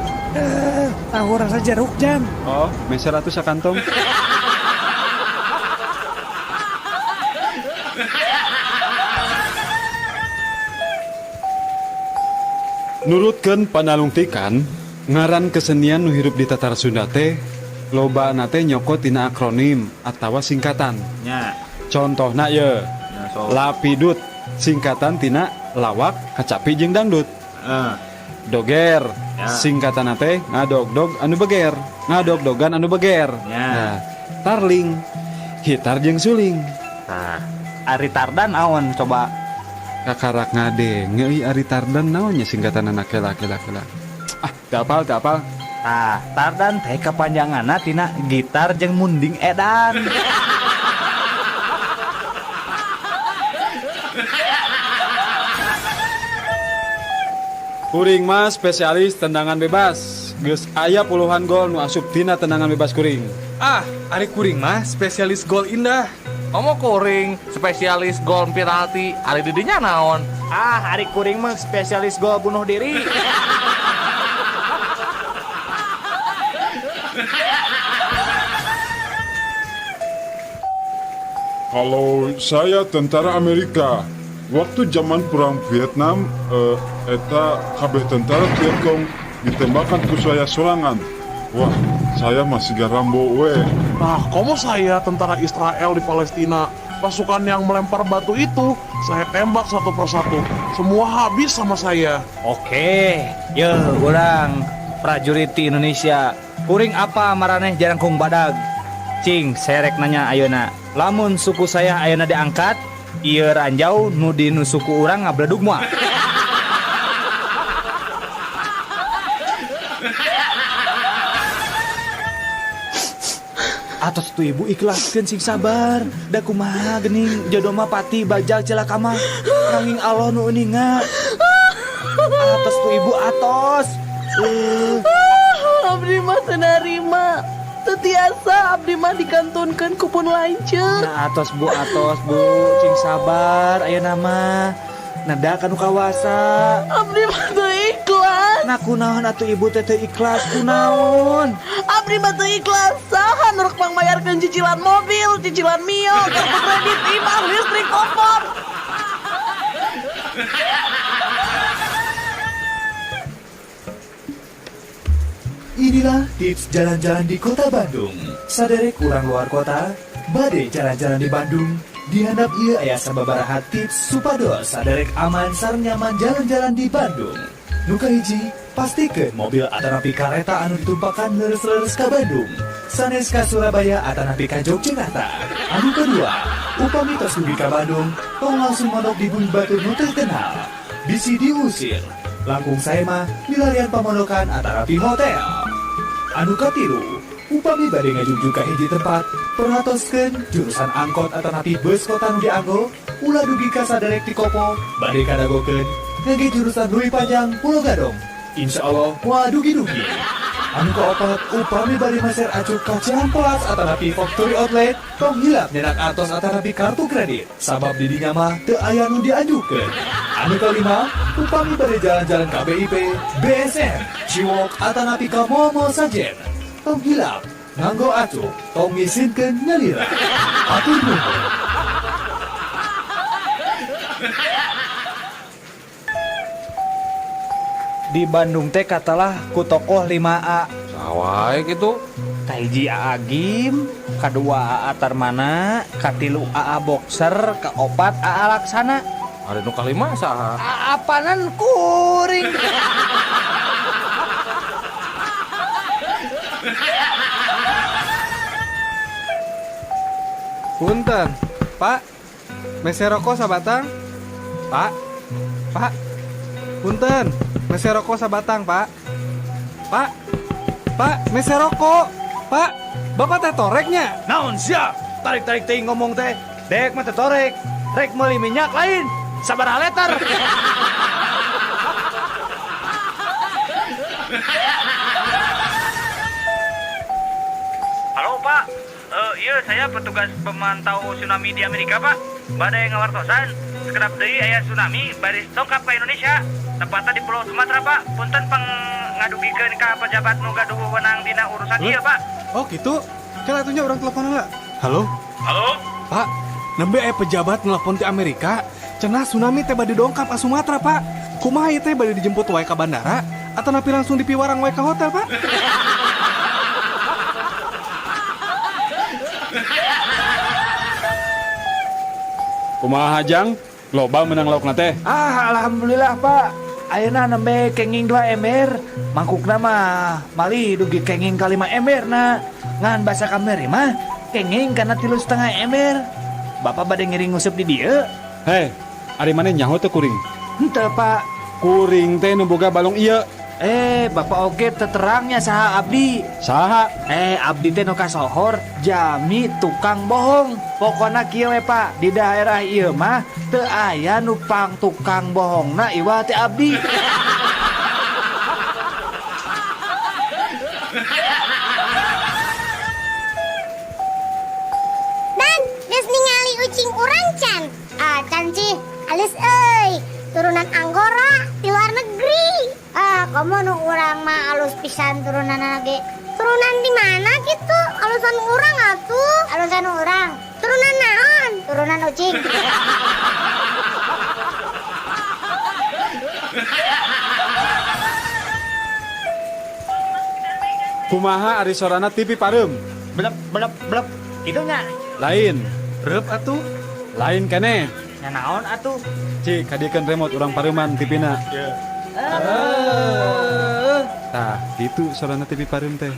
Tahu rasa jeruk jam. Oh, meser atuh sakantong. Nurutkeun panalungtikan, ngaran kesenian nu hirup di Tatar Sunda teh lobana teh nyokot tina akronim atawa singkatan. Nya. Contohna ye. Lapidut singkatan tina lawak, kacapi jeung dangdut. Doger ya. Singkatan teh ngadog-dog anu beger, ngadog-dogan anu beger. Ya. Nah, tarling hitar jeung suling. Nah, ari tardan naon coba? Kakarak ngadenge euy ari tardan naonnya singkatan anak kela. Ah, teu apal. Tah, tardan teh kapanjanganna tina gitar jeung munding edan. Kuring mah spesialis tendangan bebas. Geus aya puluhan gol nu asup tina tendangan bebas kuring. Ah, ari kuring mah spesialis gol indah. Komo kuring spesialis gol penalti, ari didinya naon? Ah, ari kuring mah spesialis gol bunuh diri. Kalau saya tentara Amerika, waktu zaman perang Vietnam, eta kabeh tentara Vietcong ditembakkan ku saya sorangan. Wah, saya masih garambo we. Nah, komo saya tentara Israel di Palestina, pasukan yang melempar batu itu, saya tembak satu persatu. Semua habis sama saya. Oke, ye urang prajurit di Indonesia. Kuring apa maraneh jarangkung badag? Cing, saya rek nanya ayeuna. Lamun suku saya ayeuna diangkat, ieu ranjau nu di nu suku urang ngabledug moal. Atos tuh ibu ikhlaskeun sing sabar. Da kumaha geuning jodoh mah pati bajal celaka mah. Nanging Allah nu uninga. Atos tuh ibu atos. Abdi mah teu narima. Teu tiasa abdi mah dikantunkeun ku pun lanceuk. Nah atos bu cing sabar ayeuna mah. Nada kanu kawasa. Abdi mah teu ikhlas. Nah kunaon atuh ibu teh teu ikhlas kunaon? Abdi mah teu ikhlas. Saha nu rek mangmayarkeun cicilan mobil, cicilan Mio, kartu kredit, imah, listrik, kompor. Tips jalan-jalan di Kota Bandung. Saderek urang luar kota, bade jalan-jalan di Bandung. Dihandap ieu aya sababaraha tips supados saderek aman sareng nyaman jalan-jalan di Bandung. Nu kahiji, pastikeun mobil atanapi kareta anu ditumpakan leres-leres ka Bandung, sanes ka Surabaya atanapi ka Yogyakarta. Anu kedua, upami tos dugi ka Bandung, tong langsung mondok di bumi batur nu terkenal. Bisi diusir. Langkung sae mah milarian pamondokan atanapi hotel. Anu katilu, upami bade ngajugjug ka hiji tempat, perhatoskeun jurusan angkot atanapi bus kota nu dianggo, ulah dugi ka saderek ti Kopo, bade kadagokeun ngangge jurusan Leuwi Panjang Pulo Gadung. Insya Allah moal dugi-dugi. Anu kaopat, upami bade meser acuk ka Cihampelas atanapi Factory Outlet, tong hilap nyenak artos atanapi kartu kredit, sabab di dinya mah teu aya nu dianjukeun. Anu kalima, upami bade jalan-jalan ka BIP, BSM, Ciwalk atanapi ka mall-mall sajen, tong hilap nganggo acuk, tong ngisinkeun nyalira. Hatur nuhun. Di Bandung teh katalah ku tokoh 5A. Sawae gitu. Kahiji AA Gim, kadua AA Tarmana, katilu AA Boxer, kaopat AA Laksana. Ari nu kalima saha? AA panan kuring. Punten, Pak. Meser rokok sabatang. Pak. Pak. Punten, meser rokok sabatang, Pak. Pak. Pak, meser rokok. Pak, Bapak teh toreknya. Naon sia? Tarik-tarik teuing ngomong teh. Dek mah teh torek. Rek meuli minyak lain. Sabaraha liter. Halo, Pak. Iya, saya petugas pemantau tsunami di Amerika, Pak. Badai ngawartosan. Sekedap deui aya tsunami baris dongkap ka Indonesia. Tepatnya di Pulau Sumatera, Pak. Punten pengadugikeun ka pejabat nu gaduh wewenang dina urusan ieu, Pak. Oh, gitu. Kan atunya urang telepon heula. Halo? Halo? Pak, nembe aya pejabat nelpon ti Amerika. Cenah tsunami teh bade dongkap ka Sumatera, Pak. Kumaha ieu teh bade dijemput wae ka bandara atau napi langsung dipiwarang wae ka hotel, Pak? Kumaha Jang? Loba menang laukna teh. Ah, alhamdulillah, Pak. Ayeuna nembe kenging 2 ember. Mangkukna mah mali dugi kenging ka 5 ember na. Ngan basa kamari mah kenging kana 3,5 ember. Bapak bade ngiring nguseup di dieu. Hei, ari maneh nyaho teu kuring? Henteu, Pak. Kuring teh nu boga balong ieu. Bapak oge teterangnya saha abdi. Saha? Abdi teh nu kasohor jami tukang bohong. Pokona kieu we, Pak, di daerah ieu mah teu aya nu pang tukang bohongna iwal teh abdi. Dan geus ningali ucing urang can. Ah, can sih, alus euy. Turunan Anggora di luar negeri. Ah, komo nu urang mah alus pisan turunanna ge. Turunan di mana gitu? Alusan urang atuh. Alusan urang. Turunan naon? Turunan ucing. Kumaha ari sorana TV pareum? Blep blep blep. Kitu nya. Lain. Reup atuh. Lain keneh. Nya naon atuh? Cik, kadiekeun remote urang pareuman TV-na. Tah, gitu sorana TV pareum teh.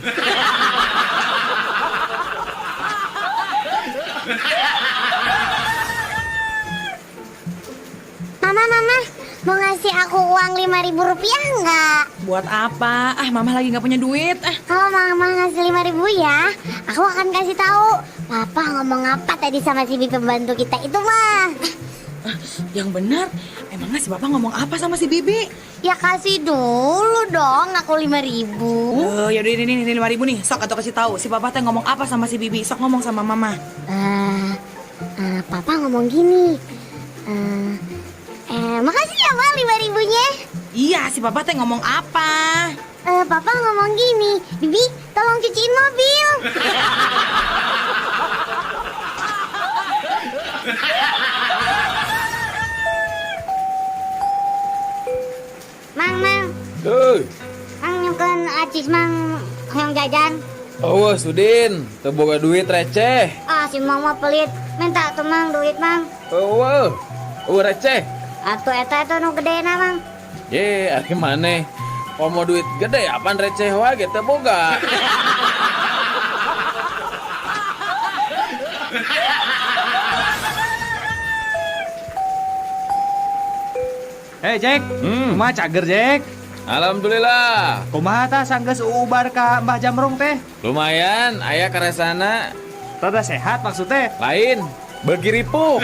Mama, mama, mau ngasih aku uang 5.000 rupiah nggak? Buat apa? Ah, mama lagi nggak punya duit. Ah. Kalau mama ngasih 5.000 ya, aku akan kasih tahu. Papa ngomong apa tadi sama si bibi pembantu kita itu mah? Ah, yang benar, emangnya si Bapak ngomong apa sama si Bibi? Ya kasih dulu dong, aku 5.000. Oh, yaudah ini 5.000 nih. Sok atau kasih tahu si Papa teh ngomong apa sama si Bibi. Sok ngomong sama Mama. Papa ngomong gini. Makasih ya, Ma, 5.000-nya. Iya, si Papa teh ngomong apa? Papa ngomong gini, Bibi, tolong cuciin mobil. Mang, mang. Hei. Mang nyungkeun acis mang hoyong jajan. Oh, Sudin, teu boga duit receh. Ah, si Mang mah pelit. Minta tuh Mang duit, Mang. Eueuh. Eueuh receh. Atuh eta eta nu gedena, Mang. Ye, ari maneh. Komo duit gede apaan receh wae ge teu boga. Hei Jack, kumaha cager Jack? Alhamdulillah. Kumaha tah sanggeus uubar ka Mbah Jamrong teh? Lumayan, aya karesana. Rada sehat maksudnya? Lain, beuki ripuh.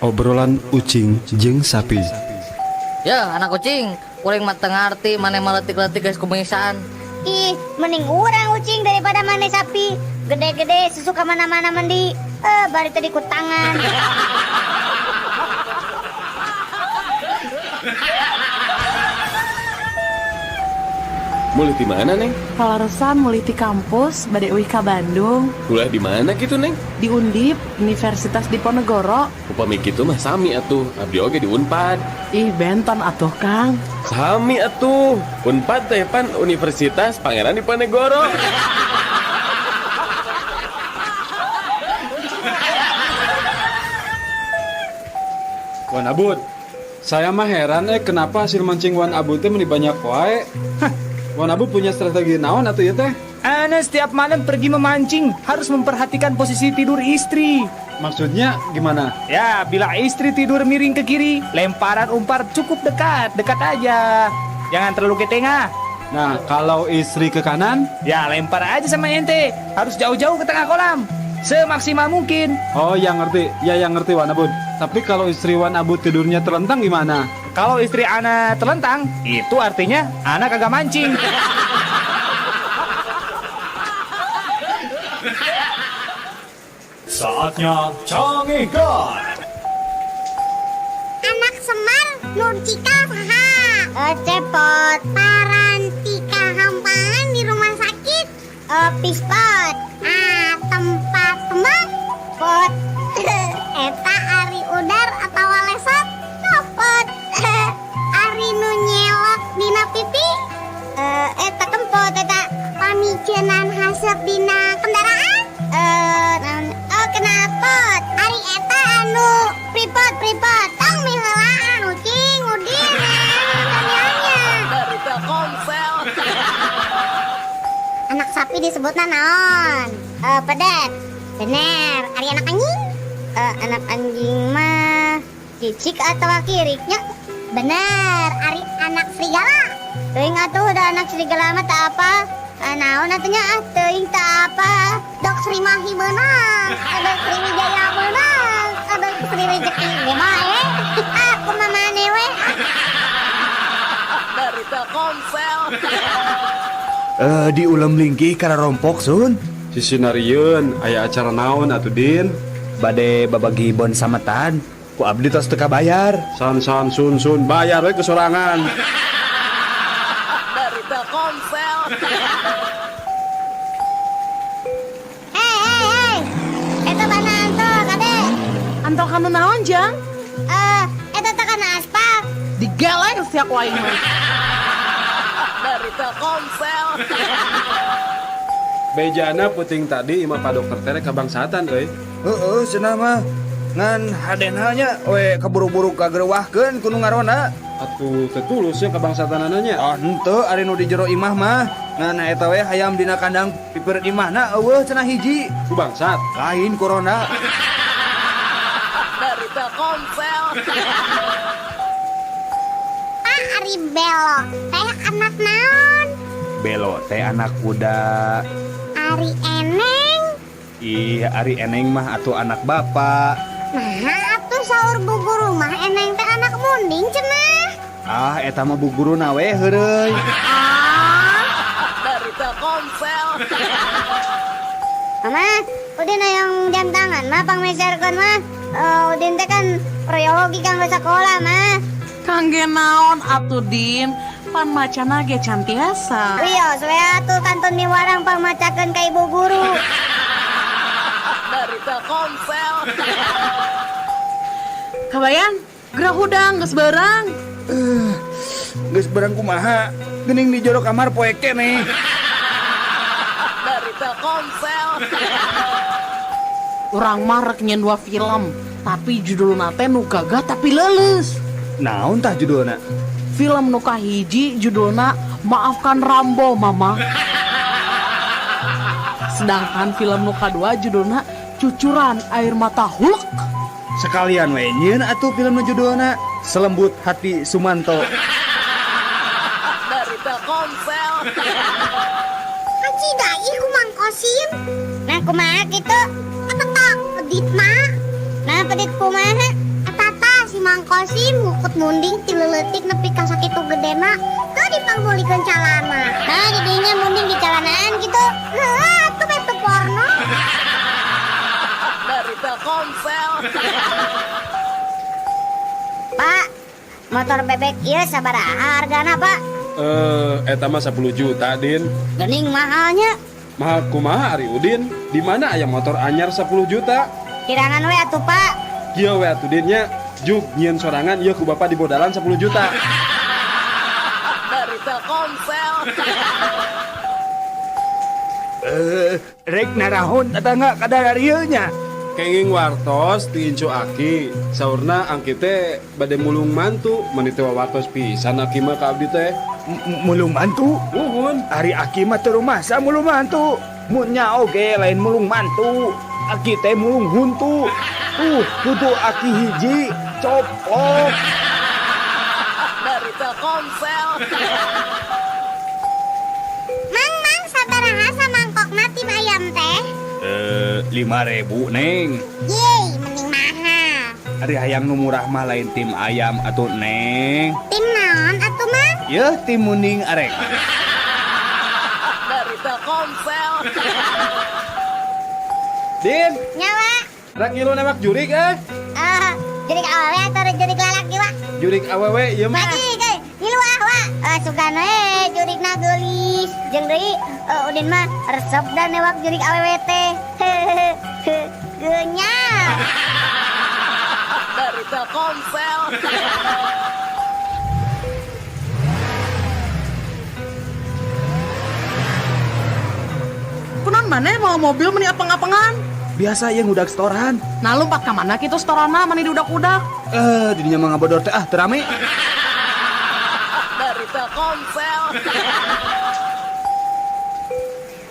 Obrolan ucing jeung sapi. Ya, anak kucing, kuring mah teu ngarti maneh mah leutik-leutik geus kumisaan. Ih, mending urang ucing daripada maneh sapi. Gede-gede susu ka mana-mana mandi. Bari tadi ku tangan. Mulih di mana, Neng? Palaresan mulih ti kampus bade uih ka Bandung. Kuliah di mana gitu, Neng? Di Undip, Universitas Diponegoro. Upami kitu mah sami atuh, abdi oge di Unpad. Ih, benton atuh, Kang. Sami atuh. Unpad teh pan Universitas Pangeran Diponegoro. Wan Abud, saya mah heran kenapa hasil mancing Wan Abud teh meni banyak wae. Hah, Wan Abud punya strategi naon atuh ieu teh? Ana setiap malam pergi memancing harus memperhatikan posisi tidur istri. Maksudnya gimana? Ya, bila istri tidur miring ke kiri, lemparan umpan cukup dekat, dekat aja. Jangan terlalu ke tengah. Nah, kalau istri ke kanan? Ya, lempar aja sama ente. Harus jauh-jauh ke tengah kolam. Semaksimal mungkin. Oh, yang ngerti. Ya, yang ngerti Wan Abud. Tapi kalau istri Wan Abud tidurnya telentang gimana? Kalau istri ana telentang, itu artinya ana kagak mancing. Saatnya Canggihkan. Anak Semar Nurcika saha? Cepot. Parantika hampangan di rumah sakit. Pispot. Ah, tempat teman pot. Eta ari udar atau lesot copot. Ari nu nyelok dina pipi. Eta kempot eta pamicenan haseup dina kendaraan. Oh kenapot. Ari eta anu pripot pripot tong miheulaan ucing udin kamiannya. Dari Telkomsel. Anak sapi disebutna naon? Pedet. Bener. Ari anak anjing? Anak anjing mah cicik atau kiriknya? Bener. Ari anak serigala. Teuing atuh udah anak serigala mah tak apa. Naon atunya ah teuing tak apa. Dok Sri Mahi meunang. Dok Sri Wijaya meunang. Dok Sri Rezeki ge bae. Aku mah maneh we. Dari Telkomsel. Di ulem lingkih kana rompok sun. Sisinarieun aya acara naon atuh Din? Bade babagi bon sametan. Ku abdi tos teu kabayar. San san sun sun bayar we kesorangan. Dari Telkomsel. Hei hei hei. Eta bana anto kade. Anto kanu naon jang? Eta teh kana aspal. Digeleng sia ku aing mah. Dari Telkomsel. Bejana puting tadi imah Pak Dokter tere kabangsatan euy. Heeh, cenah mah. Ngan hadena nya we kaburu-buru kagerewahkeun ku nu ngaronda. Atuh teu tulus nya kabangsatanana nya. Ah henteu ari nu di jero imah mah. Ngan eta we hayam dina kandang pipireut imahna eueuh cenah hiji. Ku bangsat. Lain corona. Dari Telkomsel. Ah ari Belo teh anak naon? Belo teh anak kuda. Ari Eneng? Ih, ari Eneng mah atuh anak bapak. Nah, atuh saur bu guru mah Eneng teh anak munding cenah. Ah, eta mah bu guru na we heureuy. Ah, dari Telkomsel. Mama, Udin hayang jam tangan mah pangmeserkeun mah. Udin teh kan proyologi kanggo sakola mah. Kangge naon atuh Din? Pan macana ge can tiasa. Wios we atuh kantun miwarang pangmacakeun ka ibu guru. Dari Telkomsel. Kabayan, Gerah hudang geus beurang. Geus beurang kumaha? Geuning di jero kamar poe keneh. Dari Telkomsel. Urang mah rek nyen dua film, tapi judulna teh nu gagah tapi leuleus. Naon tah judulna? Film nu kahiji judulna Maafkan Rambo Mama. Sedangkan film nu kadua judulna Cucuran Air Mata Hulk. Sekalian we nyieun atuh film nu judulna Selembut Hati Sumanto. Dari Telkomsel. Haji dai ku Mang Kosim. Nah kumaha kitu? Eta tak peditna. Nah pedit kumaha? Eta tah si Mang Kosim ngukut munding ti leuletik nepi ka sakitu gedena teu dipangbolikeun calana. Nah didinya munding di calanaan kitu. Heuh atuh beh teu porno. Dari Telkomsel. Pak, motor bebek ieu sabaraha hargana, Pak? Eta mah 10 juta, Din. Geuning mahalnya. Mahal kumaha ari Udin? Di mana aya motor anyar 10 juta? Kirangan we atuh, Pak. Kieu we atuh Din nya, juk nyieun sorangan ieu ku bapak dibodalan 10 juta. Dari Telkomsel. Rek narahon tetangga kadar ieu nya. Kenging wartos ti incu aki, saurna angki teh bade mulung mantu, meuni teh wawartos pisan aki mah ka abdi teh. Mulung mantu? Muhun. Ari aki mah teu rumasa mulung mantu. Mun nya oge lain mulung mantu. Aki teh mulung huntu. Tuh, kudu aki hiji coplok. Dari Telkomsel. Mang, mang sabaraha samangkokna tim ayam teh? 5.000 Neng. Yeay, mending mahal. Ari hayang nu murah mah lain tim ayam atuh Neng. Tim naon atuh Mang? Yeuh tim munding arek. Dari Telkomsel. Din. Nyawa. Rek ngilu newak jurik eh? Jurik awewe atau jurik lalaki wa? Jurik awewe ieu mah. Lagi ge, ngilu ah wa. Sugan we jurikna geulis. Jeung deui Udin mah resep da newak jurik awewe teh. Geunyal. Dari Telkomsel. Kunaon maneh mawa mobil meni apeng-apengan? Biasa ieu ngudak setoran. Nah lompat ka mana kitu setorana mani diudak-udak? Didinya mah ngabodor teh ah teu rame. Dari Telkomsel.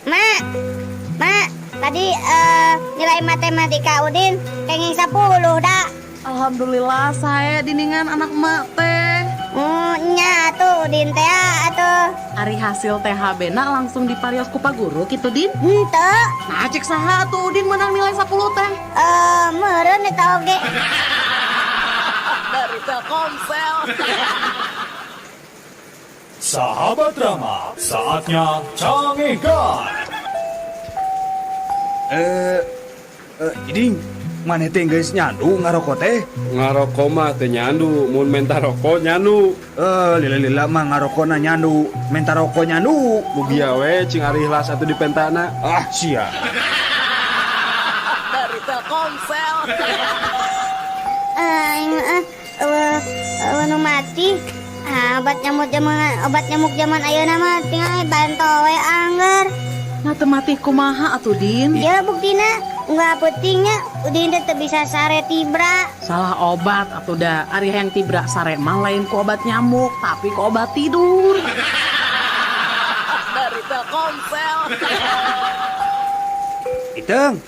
Mak, mak, tadi nilai matematika Udin kenging 10 dah. Alhamdulillah saya diningan anak mak teh. Nya atuh Udin teh atuh. Ari hasil THB na langsung diparios ku Pak Guru kitu Din? Henteu. Nah cek saha atuh Udin menang nilai 10 teh? Meureun eta oge. Dari Telkomsel. Sahabat Rama, saatnya cangekan. Iding, maneh teh geus nyandu ngaroko teh? Ngaroko mah teu nyandu, mun menta roko nyandu. Lila-lila mah ngarokona nyandu, menta roko nyandu. Mugia we cing ari ikhlas atuh dipentana. Ah, sia. Dari Telkomsel. Nu mati. Obat nyamuk zaman ayeuna mah tinggal banto we angger. Nah teu mati kumaha atuh Din? Ya buktina nggak pentingnya Udin teh teu bisa sare tibra. Salah obat atuh da. Ari hayang tibra sare mah lain ku obat nyamuk tapi ku obat tidur. Dari Telkomsel. Iteng,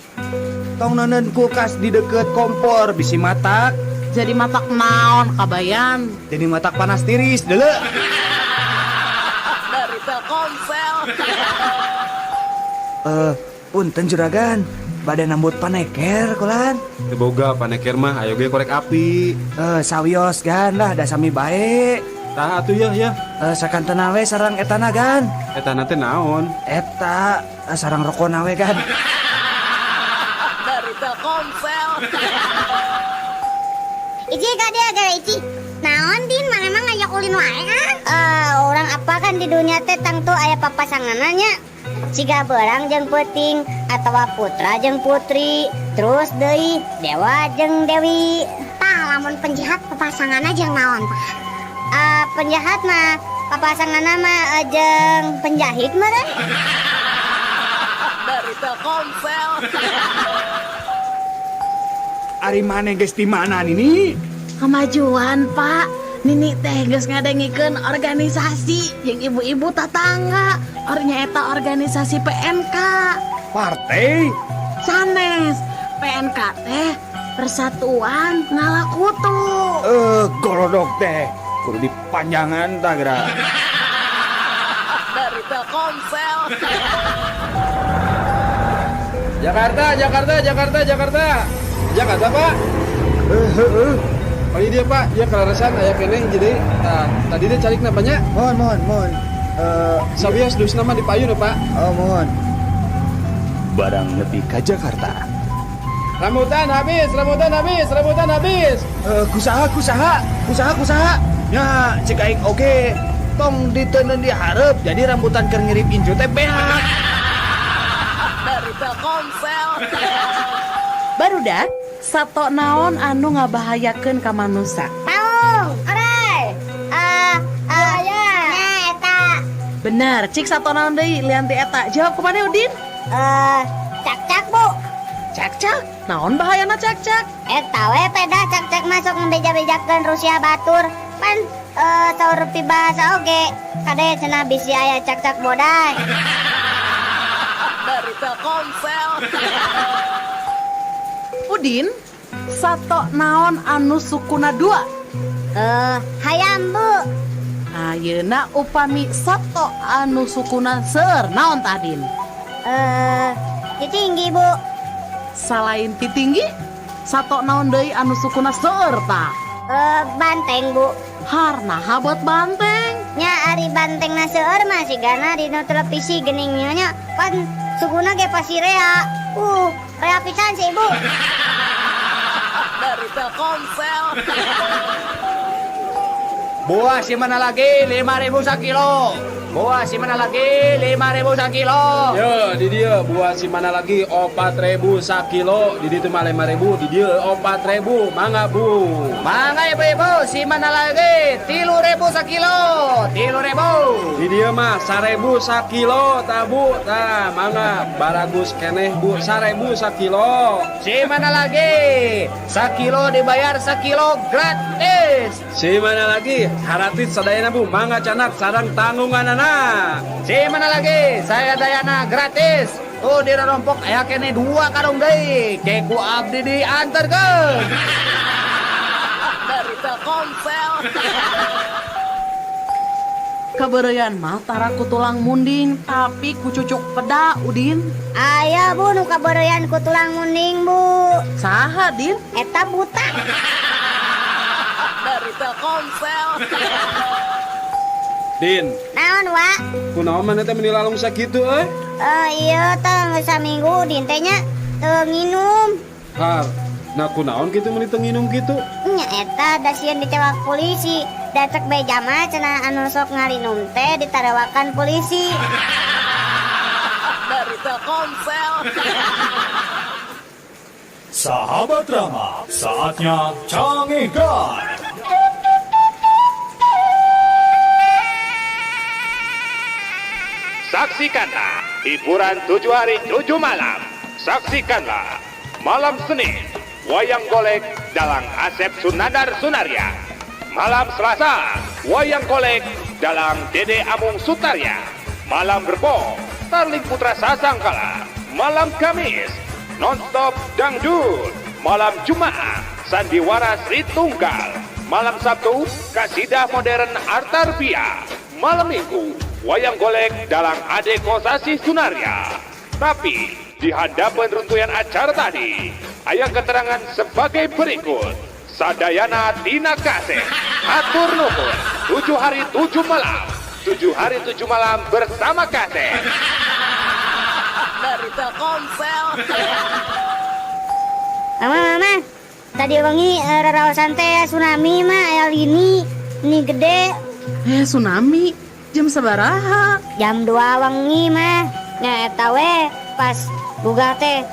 tong neuneun kulkas di deket kompor bisi matak. Jadi matak naon kabayan? Jadi matak panas tiris deuleu. Dari Telkomsel. Punten juragan, bade nambut paneker kulan. Teu boga paneker mah ayo ge korek api. Sawios gan lah da sami bae. Tah atuh yeuh yeuh. Sakantena we sareng etana gan. Etana teh naon? Eta sareng rokona we gan. Dari Telkomsel. Ici ka dia gara Ici. Naon Din, maneh mah ngajak ulin wae ah. Orang apa kan di dunia teh tangtu aya papasanganna nya. Siga beurang jeung peuting atawa putra jeung putri, terus deui dewa jeung dewi. Tah lamun penjahat papasanganna jeung naon tah? Penjahat mah papasanganna mah jeung penjahit meureun. Dari Telkomsel. Ari maneh geus di mana Nini? Kemajuan, Pak. Nini teh geus ngadengikeun organisasi jeung ibu-ibu tatangga. Ornya eta organisasi PNK. Partai? Sanes. PNK teh Persatuan Ngalakutu. Golodok teh kudu dipanjangan tah geura. Dari Telkomsel. Jakarta, Jakarta, Jakarta, Jakarta. Jakarta, Pak. Oh iya dia, Pak. Iya kelarasan aya keneh jadi. Nah, tadi dia cari kenapanya? Mohon, mohon, mohon. Sabios dus nama di payun, Pak. Oh, mohon. Barang nepi ka Jakarta. Rambutan habis, rambutan habis, rambutan habis. Kusaha, kusaha, kusaha, kusaha. Ya, cek aing oge. Tong diteundeun di hareup, jadi rambutan keur ngirip incu teh beak. Dari Telkomsel. Barudak, sato naon anu ngabahayakeun ka manusa? Taung, orai. Ya, eta. Bener, cik sato naon deui lian ti eta. Jawab kumaha Udin? Cak-cak, Bu. Cak-cak? Naon bahayana cak-cak? Eta we peda cak-cak masuk ngebeja-bejakeun Rusia batur. Pan saur pibahasa oge. Kade cenah bisi aya cak-cak bodai. Dari Telkomsel. Udin, sato naon anu sukuna dua? Hayam, Bu. Ayeuna upami sato anu sukuna seueur naon tah, Din? Titinggi, Bu. Salain titinggi, sato naon deui anu sukuna seueur tah? Banteng, Bu. Harna habot banteng. Nya ari bantengna seueur mah sigana dina televisi geuning nya pan sukuna ge pasti rea. Rea pisan sih, Ibu. Dari Telkomsel. Buah si mana lagi 5.000 sakilo. Buah si mana lagi 5.000 sakilo. Yo, di dia buah si mana lagi 4.000 sakilo. Di ditu mah 5.000, di dia 4.000. Mangga, Bu. Mangga ibu-ibu, si mana lagi 3.000 sakilo. 3.000. Di dia mah 1.000 sakilo tah, Bu. Tah, mangga baragus keneh, Bu. 1.000 sakilo. Si mana lagi? Sakilo dibayar sakilo gratis. Si mana lagi? Haratit sadayana, Bu. Mangga canak sarang tanggunganana. Si mana lagi? Saya dayana gratis. Tuh di rompok aya kene 2 karung deui. Ke ku abdi diantarkeun. Dari Telkomsel. Kabeureuyan mah tara ku tulang munding tapi ku cucuk peda, Udin. Aya, Bu, nu kabeureuyan ku tulang munding, Bu. Saha, Din? Eta buta. Dari Telkomsel. Din. Naon, Wak? Kunaon maneh teh meuni lalung sakitu euy? Iya teh geus saminggu Din teh nya teu nginum. Har, nah kunaon kitu meuni teu nginum kitu? Nya eta da sieun ditewak polisi. Da cek beja mah cenah anu sok ngalinum teh ditarewakan polisi. Dari Telkomsel. Sahabat Rama, saatnya canggihkan. Saksikanlah hiburan 7 hari 7 malam. Saksikanlah malam Senin wayang golek dalang Asep Sunandar Sunarya. Malam Selasa wayang golek dalang Dede Amung Sutarya. Malam Rebo Starling Putra Sasangkala. Malam Kamis nonstop dangdut. Malam Jumat Sandiwara Sri Tunggal. Malam Sabtu Kasidah Modern Artarbia. Malam Minggu wayang golek dalang Ade Kosasi Sunarya. Tapi di hadapan runtuyan acara tadi, aya keterangan sebagai berikut. Sadayana Tina Kaseh, atur nuhun, 7 hari 7 malam, 7 hari 7 malam bersama Kaseh. Dari Telkomsel. Mama, mama, tadi wengi raraosan teh tsunami mah aya lini, ini gede. Tsunami? Jam sabaraha? Jam 2 wengi mah. Nya eta we pas gugah teh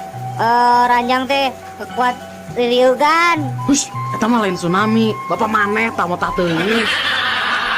ranjang teh kuat Ririugan. Hush, eta mah lain tsunami. Bapak maneh tah motah teuing.